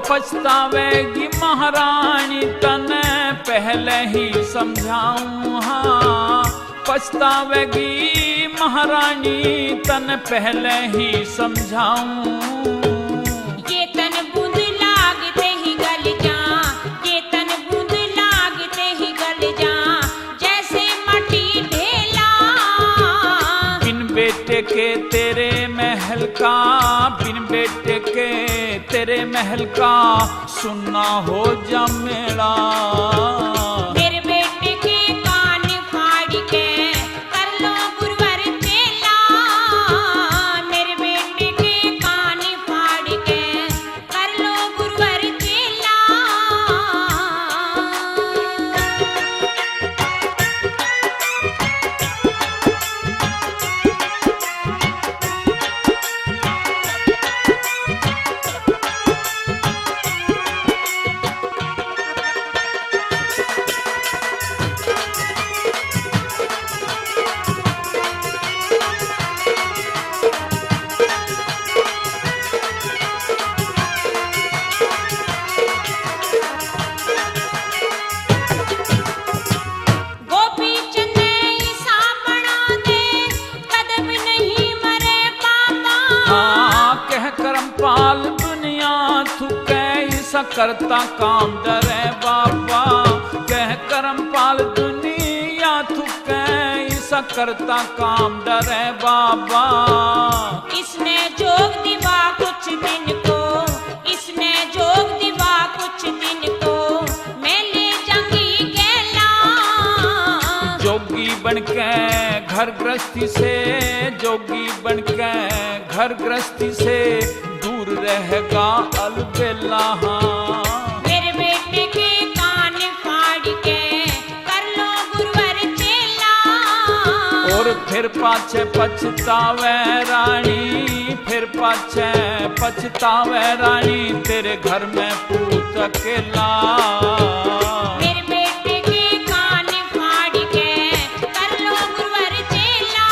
पछतावेगी महारानी, तने पहले ही समझाऊं। हाँ, पछतावेगी महारानी, तने पहले ही समझाऊं। ये तन बूंद लागते ही गल जा, ये तन बूंद लागते ही गल जा, जैसे माटी ढेला। बिन बेटे के तेरे महल का, बिन बेटे के तेरे महल का सुन्ना हो जा मेला। मेरे बेटे के कान फाड़ के कर लो गुरुवर चेला, मेरे बेटे के कान फाड़ के कर लो गुरुवर चेला। गोपी चंद ने ईसा बना दे, कद भी नहीं मरे बाबा। हाँ, कह करमपाल दुनिया थूके, ईसा करता काम डरे बाबा। कह करमपाल दुनिया थूके, ईसा करता काम डरे बाबा। इसने जोग दीवा कुछ दिन को, इसने जोग दीवा कुछ दिन को, मैं ले जाऊंगी गेला। जोगी बन के घर गृहस्थी से, जोगी बन के घर गृहस्थी से दूर रहेगा अलबेला। हाँ, मेरे बेटे के कान फाड़ के कर लो गुरुवर चेला। और फिर पाछे पछतावे रानी, फिर पाछे पछतावे रानी, तेरे घर में पूत अकेला। मेरे बेटे के कान फाड़ के कर लो गुरुवर चेला।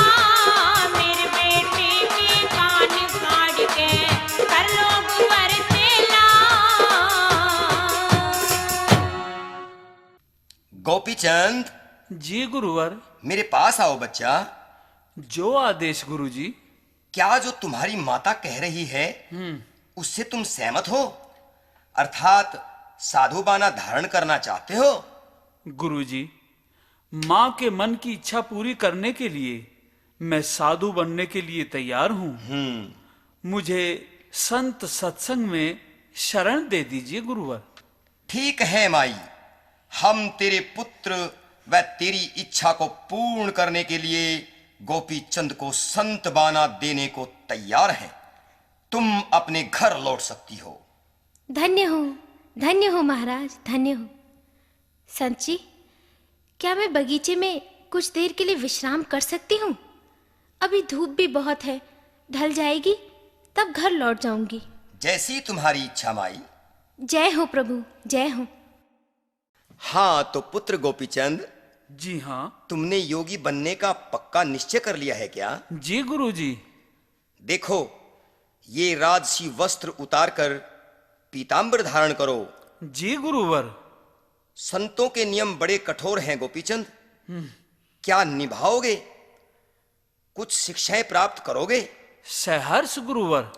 मेरे बेटे के कान फाड़ के कर लो गुरुवर चेला। गोपीचंद। जी गुरुवर। मेरे पास आओ बच्चा। जो आदेश गुरुजी। क्या जो तुम्हारी माता कह रही है, हम्म। उससे तुम सहमत हो? अर्थात साधु बाना धारण करना चाहते हो? गुरुजी, माँ के मन की इच्छा पूरी करने के लिए मैं साधु बनने के लिए तैयार हूँ। हम्म। मुझे संत सत्संग में शरण दे दीजिए गुरुवर। ठीक है माई, हम तेरे पुत्र व तेरी इच्छा को पूर्ण करने के लिए गोपीचंद को संत बाना देने को तैयार हैं। तुम अपने घर लौट सकती हो। धन्य हूँ, धन्य हूँ महाराज, धन्य हूँ। संत जी, क्या मैं बगीचे में कुछ देर के लिए विश्राम कर सकती हूँ? अभी धूप भी बहुत है, ढल जाएगी, तब घर लौट जाऊंगी। जैसी तुम्हारी इच्छा माई। जय हो प्रभु, जय हो। हाँ, तो पुत्र गोपीचंद, जी हाँ। तुमने योगी बनने का पक्का निश्चय कर लिया है क्या? जी गुरुजी। देखो, ये राजसी वस्त्र उतारकर पीतांबर धारण करो। जी गुरुवर। संतों के नियम बड़े कठोर हैं गोपीचंद। हम्म। क्या निभाओगे? कुछ शिक्षाएं प्राप्त करोगे? सहर्ष गुरुवर।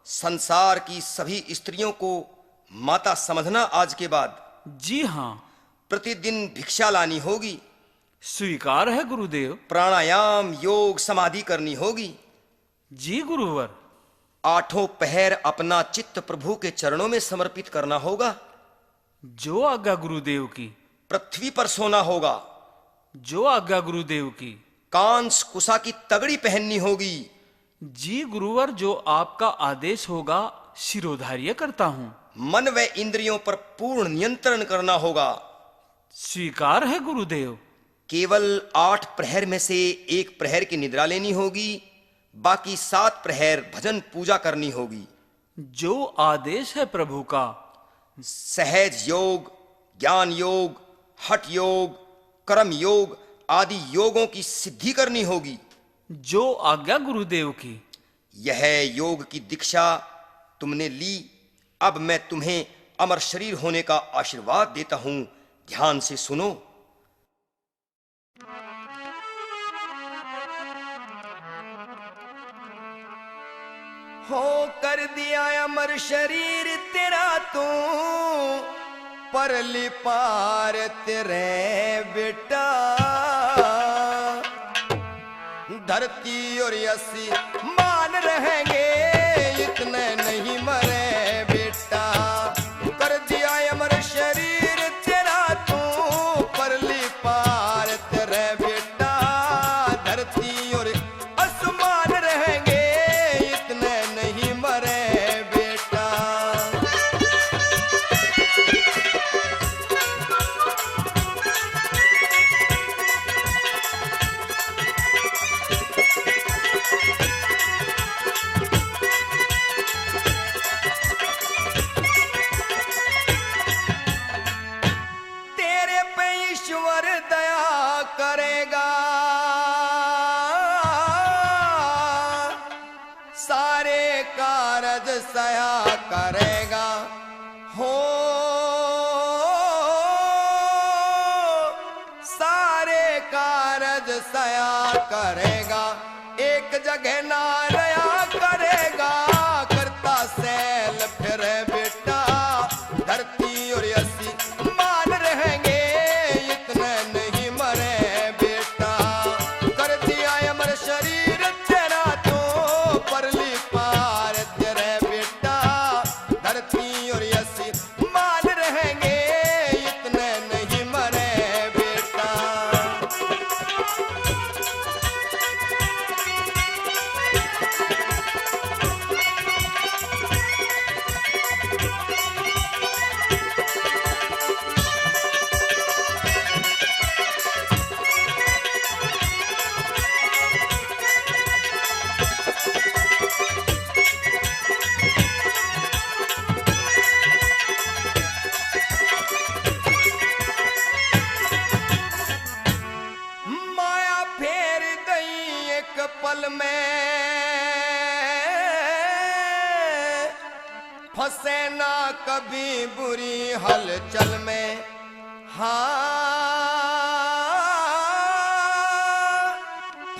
संसार की सभी स्त्रियों को माता समझना आज के बाद। जी हाँ। प्रतिदिन भिक्षा लानी होगी। स्वीकार है गुरुदेव। प्राणायाम, योग, समाधि करनी होगी। जी गुरुवर। आठों पहर अपना चित्त प्रभु के चरणों में समर्पित करना होगा। जो आज्ञा गुरुदेव की। पृथ्वी पर सोना होगा। जो आज्ञा गुरुदेव की। कांस कुसा की तगड़ी पहननी होगी। जी गुरुवर, जो आपका आदेश होगा, शिरोधार्य करता हूँ। मन व इंद्रियों पर पूर्ण नियंत्रण करना होगा। स्वीकार है गुरुदेव। केवल आठ प्रहर में से एक प्रहर की निद्रा लेनी होगी, बाकी सात प्रहर भजन पूजा करनी होगी। जो आदेश है प्रभु का। सहज योग, ज्ञान योग, हठ योग, कर्म योग आदि योगों की सिद्धि करनी होगी। जो आज्ञा गुरुदेव की। यह योग की दीक्षा तुमने ली, अब मैं तुम्हें अमर शरीर होने का आशीर्वाद देता हूँ, ध्यान से सुनो। हो कर दिया अमर शरीर तेरा तू, परली पार तेरे बेटा। धरती और आसमान रहेंगे, इतने नहीं मरे बेटा। कर दिया अमर शरीर तेरा तू, परली पार तेरे बेटा। धरती और आसमान रहेंगे, इतने नहीं मरे बेटा। तेरे पे ईश्वर दया करेगा, सारे कारज सया करेगा। हो, सारे कारज सया करेगा, एक जगह ना रहा करेगा। करता सैल फिर बेटा, धरती और आसमान रहेंगे, इतने नहीं मरे बेटा। कर दिया अमर शरीर तेरा तू, परली पार तेरे बेटा। धरती और आसमान रहेंगे, इतने नहीं मरे बेटा। में, फंसे ना कभी बुरी हलचल में। हाँ,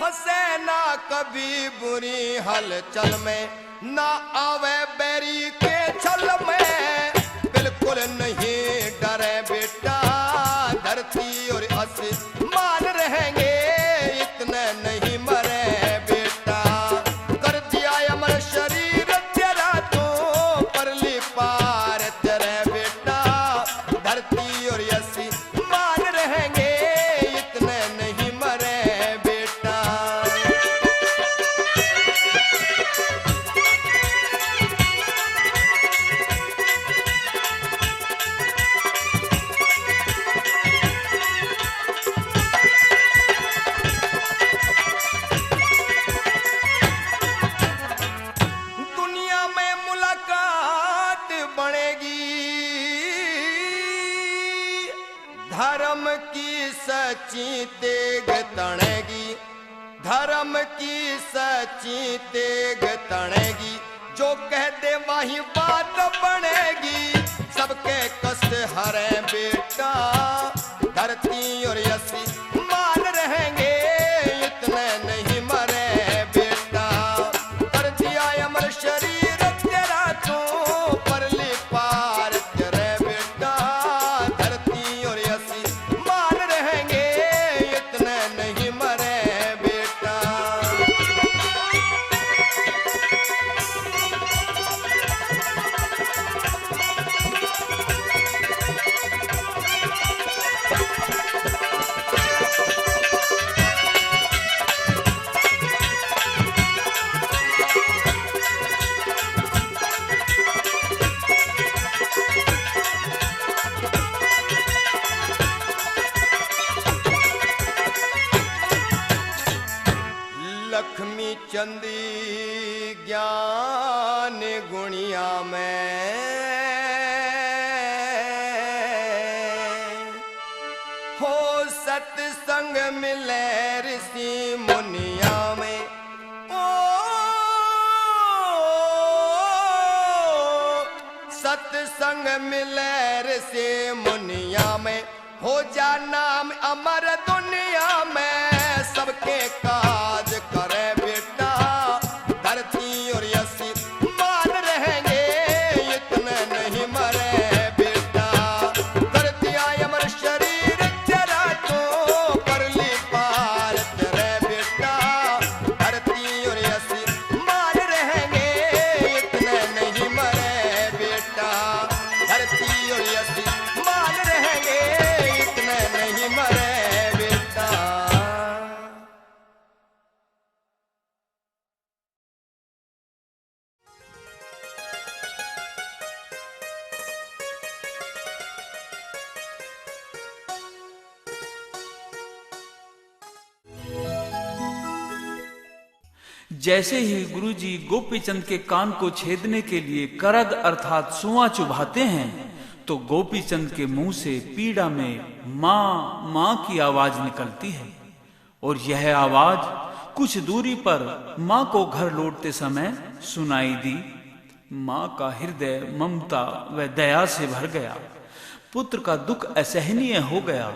फंसे ना कभी बुरी हलचल में, ना आवे बैरी के छल में। बिल्कुल नहीं डरे बेटा, धरती और आसमान रहेंगे, इतने नहीं मरे बेटा। कर दिया अमर शरीर तेरा तो, परली पार तेरे बेटा, धरती और आसमान मान रहेंगे, इतने नहीं मरे बेटा। दुनिया में मुलाकात बनेगी, धर्म की सच्ची तेग तणेगी, धर्म की सच्ची तेग तणेगी। जो कह दे वही बात बनेगी, सबके कष्ट हरे बेटा, धरती और आसमान रहेंगे, इतने नहीं मरे बेटा। कर दिया अमर शरीर तेरा तो, परली पार तेरे बेटा, धरती और आसमान रहेंगे, इतने नहीं मरे बेटा। लक्ष्मी चंदी ज्ञान गुणिया में, हो सत्संग मिले ऋषि मुनिया में। ओ सत्संग मिले ऋषि मुनिया में, हो जा नाम अमर दुनिया में। सबके काज करे बेटा, धरती और आसमान रहेंगे, इतने नहीं मरे बेटा। कर दिया अमर शरीर तेरा तो, परली पार तेरे बेटा, धरती और आसमान रहेंगे, इतने नहीं मरे बेटा। धरती और आसमान रहेंगे, इतने नहीं मरे बेटा। जैसे ही गुरुजी गोपीचंद के कान को छेदने के लिए करग अर्थात सुआ चुभाते हैं, तो गोपीचंद के मुंह से पीड़ा में "माँ, माँ" की आवाज निकलती है। और यह आवाज कुछ दूरी पर माँ को घर लौटते समय सुनाई दी। माँ का हृदय ममता व दया से भर गया। पुत्र का दुख असहनीय हो गया।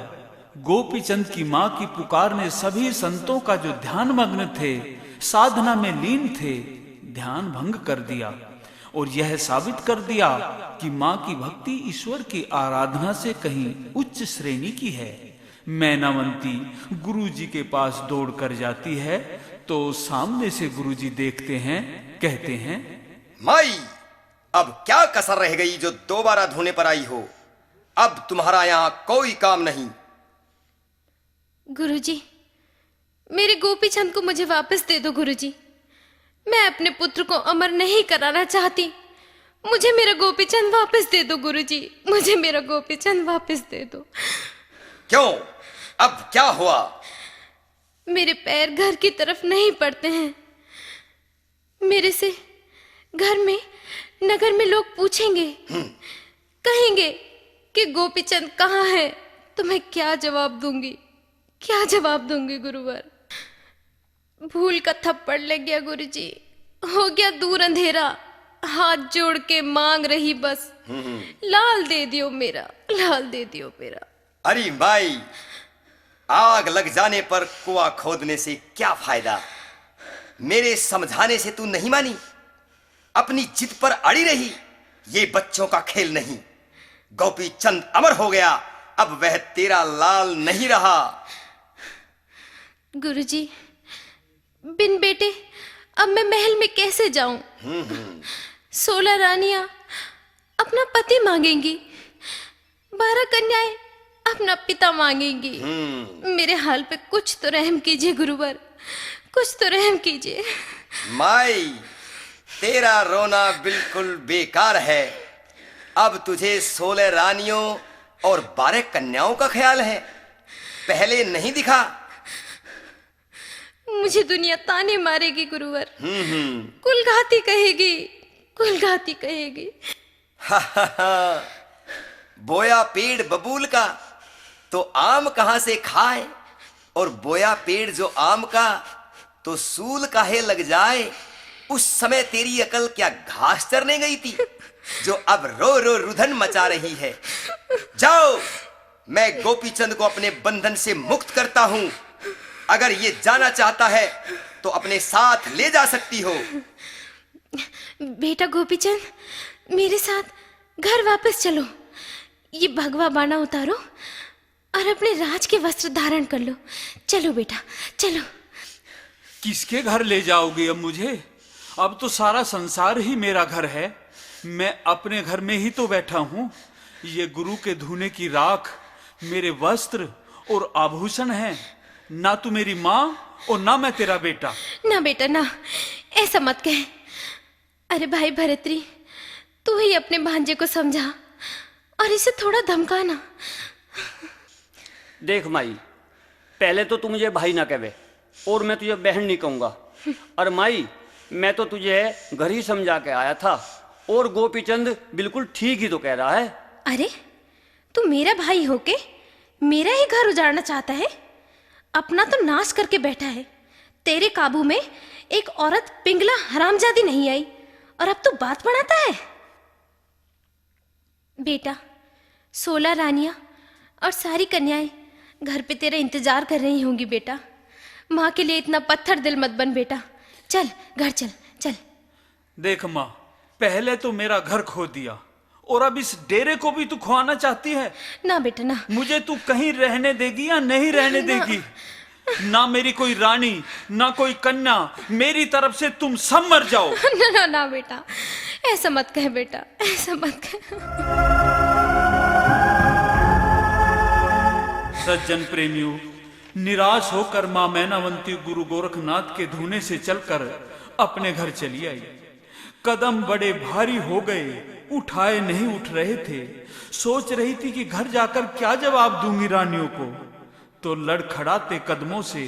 गोपीचंद की माँ की पुकार ने सभी संतों का, जो ध्यान मग्न थे, साधना में लीन थे, ध्यान भंग कर दिया और यह साबित कर दिया कि माँ की भक्ति ईश्वर की आराधना से कहीं उच्च श्रेणी की है। मैनावंती गुरुजी के पास दौड़ कर जाती है, तो सामने से गुरुजी देखते हैं, कहते हैं, "माई, अब क्या कसर रह गई जो दोबारा धोने पर आई हो? अब तुम्हारा यहाँ कोई काम नहीं।" गुरुजी, मेरे गोपीचंद को मुझे वापस दे दो गुरुजी। मैं अपने पुत्र को अमर नहीं कराना चाहती। मुझे मेरा गोपीचंद वापस दे दो गुरुजी, मुझे मेरा गोपीचंद वापस दे दो। क्यों, अब क्या हुआ? मेरे पैर घर की तरफ नहीं पड़ते हैं। मेरे से घर में, नगर में लोग पूछेंगे, हम्म। कहेंगे कि गोपीचंद कहाँ है, तो मैं क्या जवाब दूंगी, क्या जवाब दूंगी गुरुवर? भूल का थप्पड़ लग गया गुरुजी, हो गया दूर अंधेरा। हाथ जोड़ के मांग रही बस, हम्म। लाल दे दियो मेरा, लाल दे दियो मेरा। अरे माई, आग लग जाने पर कुआं खोदने से क्या फायदा? मेरे समझाने से तू नहीं मानी, अपनी जिद पर अड़ी रही। ये बच्चों का खेल नहीं। गोपी चंद अमर हो गया, अब वह तेरा लाल नहीं रहा। गुरुजी, बिन बेटे अब मैं महल में कैसे जाऊं? हम्म, हम्म। सोलह रानियां अपना पति मांगेंगी, बारह कन्याएं अपना पिता मांगेंगी। हम्म। मेरे हाल पे कुछ तो रहम कीजिए गुरुवर, कुछ तो रहम कीजिए। माई, तेरा रोना बिल्कुल बेकार है। अब तुझे सोलह रानियों और बारह कन्याओं का ख्याल है, पहले नहीं दिखा। मुझे दुनिया ताने मारेगी गुरुवर। हम्म, हम्म। कुलघाती कहेगी, कुलघाती कहेगी। बोया पेड़ बबूल का तो आम कहाँ से खाए, और बोया पेड़ जो आम का तो सूल काहे लग जाए। उस समय तेरी अकल क्या घास चरने गई थी, जो अब रो रो रुधन मचा रही है? जाओ, मैं गोपीचंद को अपने बंधन से मुक्त करता हूँ। अगर ये जाना चाहता है तो अपने साथ ले जा सकती हो। बेटा गोपीचंद, मेरे साथ घर वापस चलो। ये भगवा बाना उतारो और अपने राज के वस्त्र धारण कर लो। चलो बेटा, चलो। किसके घर ले जाओगे अब मुझे? अब तो सारा संसार ही मेरा घर है। मैं अपने घर में ही तो बैठा हूँ। ये गुरु के धूने की राख मेरे वस्त्र और आभूषण हैं। ना तू मेरी माँ और ना मैं तेरा बेटा। ना बेटा ना, ऐसा मत कह। अरे भाई भरतरी, तू ही अपने भांजे को समझा और इसे थोड़ा धमका ना। देख माई, पहले तो तू मुझे भाई ना कहवे और मैं तुझे बहन नहीं कहूँगा। और माई, मैं तो तुझे घर ही समझा के आया था और गोपीचंद बिल्कुल ठीक ही तो कह रहा है। अरे, तू मेरा भाई होके मेरा ही घर उजाड़ना चाहता है? अपना तो नाश करके बैठा है। तेरे काबू में एक औरत पिंगला हरामजादी नहीं आई और अब तू बात बढ़ाता है? बेटा, सोलह रानियां और सारी कन्याएं घर पे तेरा इंतजार कर रही होंगी बेटा। माँ के लिए इतना पत्थर दिल मत बन बेटा। चल, घर चल, चल। देख माँ, पहले तो मेरा घर खो दिया और अब इस डेरे को भी तू खुआना चाहती है? ना बेटा ना। मुझे तू कहीं रहने देगी या नहीं रहने ना। देगी? ना मेरी कोई रानी, ना कोई कन्या, मेरी तरफ से तुम सब मर जाओ। ना ना ना बेटा, ऐसा मत कह बेटा, ऐसा मत कह। सज्जन प्रेमियों, निराश होकर मां मैनावंती गुरु गोरखनाथ के धूने से चलकर अपने घर चली आई। कदम बड़े भारी हो गए, उठाए नहीं उठ रहे थे। सोच रही थी कि घर जाकर क्या जवाब दूंगी रानियों को, तो लड़खड़ाते कदमों से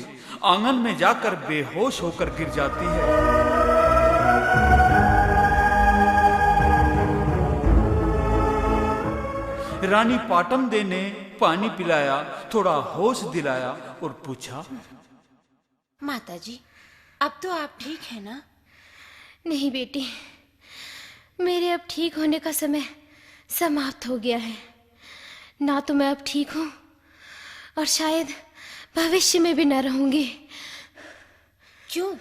आंगन में जाकर बेहोश होकर गिर जाती है। रानी पाटम दे ने पानी पिलाया, थोड़ा होश दिलाया और पूछा, माता जी, अब तो आप ठीक है ना? नहीं बेटी, मेरे अब ठीक होने का समय समाप्त हो गया है। ना तो मैं अब ठीक हूँ और शायद भविष्य में भी ना रहूंगी। क्यों,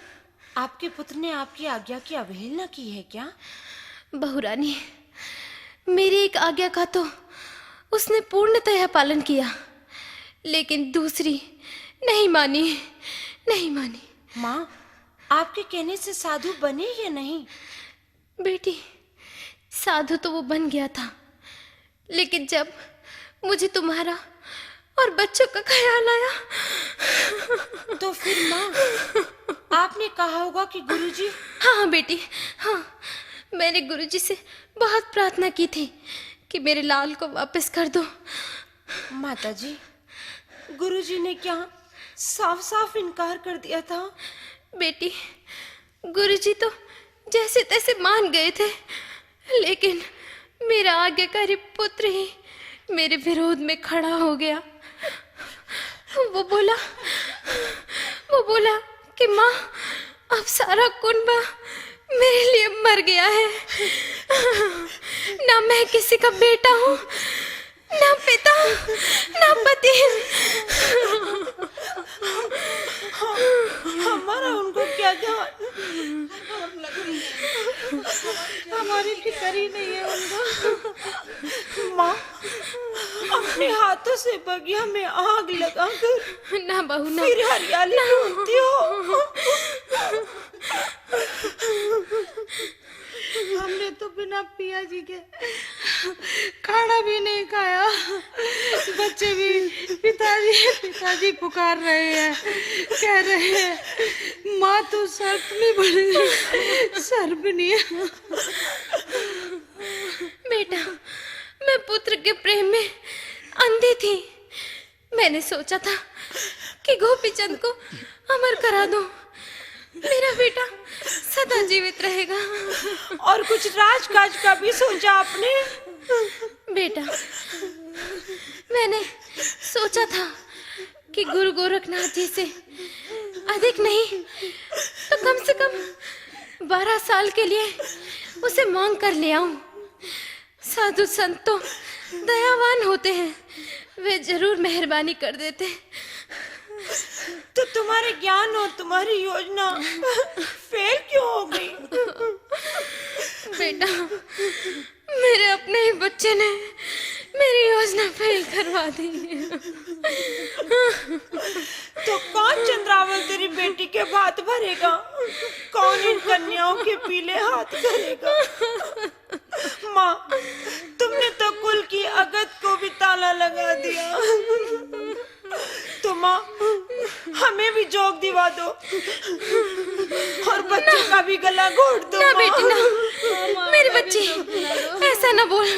आपके पुत्र ने आपकी आज्ञा की अवहेलना की है क्या? बहुरानी, मेरी एक आज्ञा का तो उसने पूर्णतया पालन किया, लेकिन दूसरी नहीं मानी, नहीं मानी। माँ, आपके कहने से साधु बने या नहीं? बेटी, साधु तो वो बन गया था, लेकिन जब मुझे तुम्हारा और बच्चों का ख्याल आया। तो फिर माँ, आपने कहा होगा कि गुरुजी। हाँ, हाँ बेटी, हाँ, मैंने गुरुजी से बहुत प्रार्थना की थी कि मेरे लाल को वापस कर दो। माता जी, गुरुजी ने क्या साफ साफ इनकार कर दिया था? बेटी, गुरुजी तो जैसे तैसे मान गए थे, लेकिन मेरा आज्ञाकारी पुत्र ही मेरे विरोध में खड़ा हो गया। वो बोला, वो बोला, कि माँ, अब सारा कुनबा मेरे लिए मर गया है। ना मैं किसी का बेटा हूँ, ना पिता, ना पति। हमारा उनको क्या ध्यान, हमारी फिक्र ही नहीं है उनको। माँ, अपने हाथों से बगिया में आग लगाकर ना बहू, ना। फिर हरियाली ढूंढती हो। हमने तो बिना पिया जी के खाना भी नहीं खाया। बच्चे भी पिताजी, पिताजी पुकार रहे हैं, कह रहे हैं, "माँ, तू सर्प नहीं बन, सर्प नहीं है।" बेटा, मैं पुत्र के प्रेम में अंधी थी। मैंने सोचा था कि गोपी चंद को अमर करा दूं। मेरा बेटा सदा जीवित रहेगा। और कुछ राजकाज का भी सोचा आपने? बेटा, मैंने सोचा था कि गुरु गोरखनाथ जी से अधिक नहीं तो कम से कम बारह साल के लिए उसे मांग कर ले आऊं। साधु संत तो दयावान होते हैं, वे जरूर मेहरबानी कर देते। तो तुम्हारे ज्ञान और तुम्हारी योजना फेल क्यों हो गई? बेटा, मेरे अपने ही बच्चे ने मेरी योजना फेल करवा दी। तो कौन चंद्रावल तेरी बेटी के भात भरेगा? कौन इन कन्याओं के पीले हाथ करेगा? माँ, तुमने तो कुल की अगत को भी ताला लगा दिया। तो माँ, हमें भी जोग दिवा दो और बच्चे का भी गला घोट दो, ना माँ। बेटी, ना। मेरी बच्ची, ऐसा ना बोल।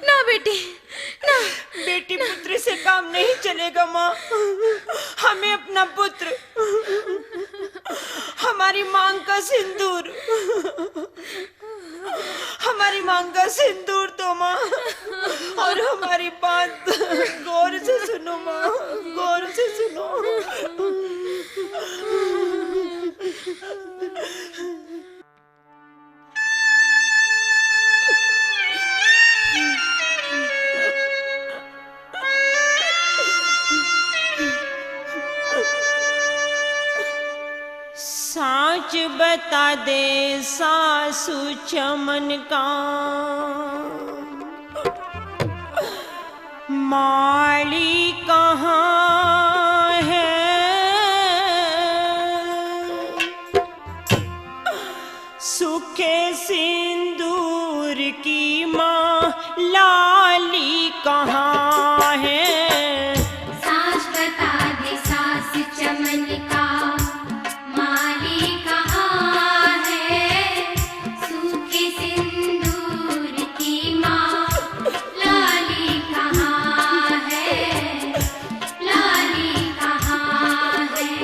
ना बेटी, ना। बेटी पुत्री से काम नहीं चलेगा, माँ। हमें अपना पुत्र, हमारी मांग का सिंदूर, हमारी मांग का सिंदूर दो, माँ, और हमारी बात गौर से सुनो, माँ, गौर से सुनो। साच बता दे सासू चमन का, माली कहाँ है? सूखे सिंदूर की माँ लाली कहाँ है? साच बता दे सास चमन का, माली कहाँ है? सूखे सिंदूर की माँ लाली कहाँ है? लाली कहाँ है?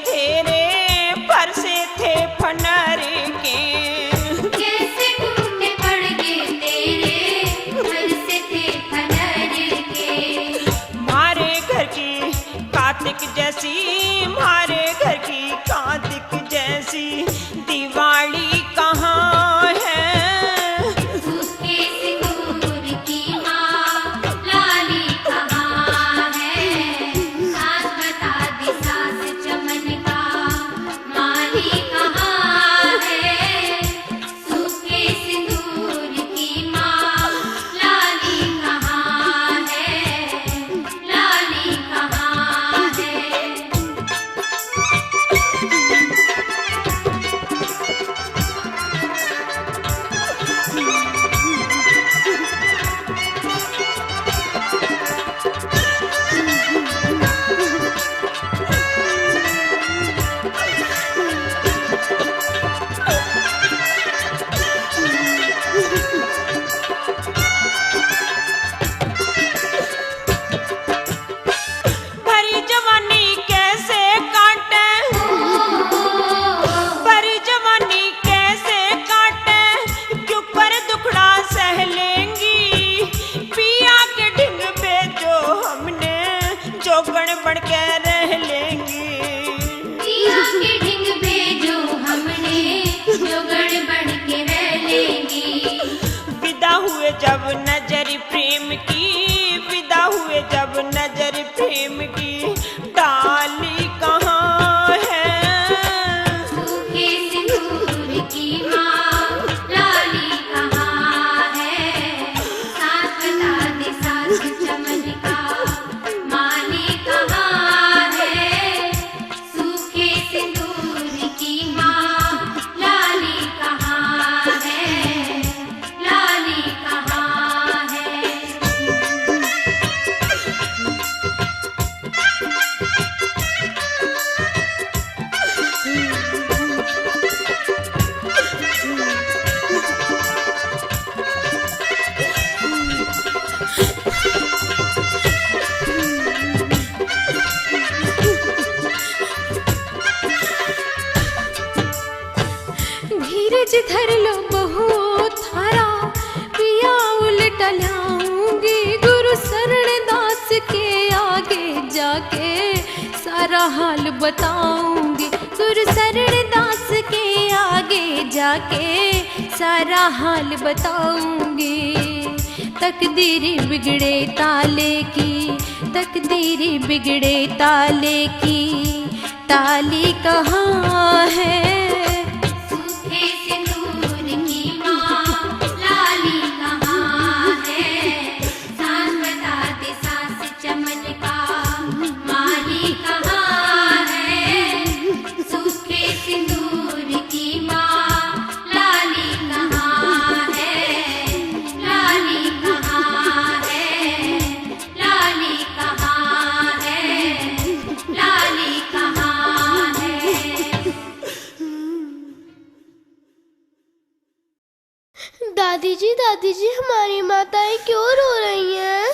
तेरे भरोसे थे फनर के। कैसे टूटे पड़ गए तेरे भरोसे थे फनर के। म्हारे घर की कातिक जैसी, म्हारे घर की कातिक जैसी दिवाली कहाँ है? सूखे सिंदूर की माँ लाली कहाँ है? सास बता दे, सास चमन का माली कहाँ है? सूखे सिंदूर की माँ लाली कहाँ है? लाली कहाँ है? भरी जवानी कैसे काटे, भरी जवानी कैसे काटे, क्यों कर दुखड़ा सह लेंगी। पिया के ढिंग भेजो हमने, जोगण बन के रह लेंगी। पिया के ढिंग भेजो हमने, जोगण बन के रह लेंगी। विदा हुए जब नजर प्रेम की, विदा हुए जब नजर प्रेम की, डाली कहाँ है? सूखे सिंदूर की माँ लाली कहाँ है? सास बता दे, सास चमन का माली कहाँ है? सूखे सिंदूर की माँ लाली कहाँ है? लाली कहाँ है? धीरज धर लो बहू थारा, पिया उलट ल्याऊंगी। गुरु शरण दास के आगे जाके सारा हाल बताऊंगी। गुरु शरण दास के आगे जाके सारा हाल बताऊंगी। तकदीर बिगड़े ताले की, तकदीर बिगड़े ताले की, ताली कहाँ है? सूखे सिंदूर की माँ लाली कहाँ है? सास बता दे, सास चमन का माली कहाँ है? सूखे सिंदूर की माँ लाली कहाँ है? लाली कहाँ है? लाली कहाँ है? लाली कहाँ है? दादी जी, दादी जी, हमारी माताएं क्यों रो रही हैं?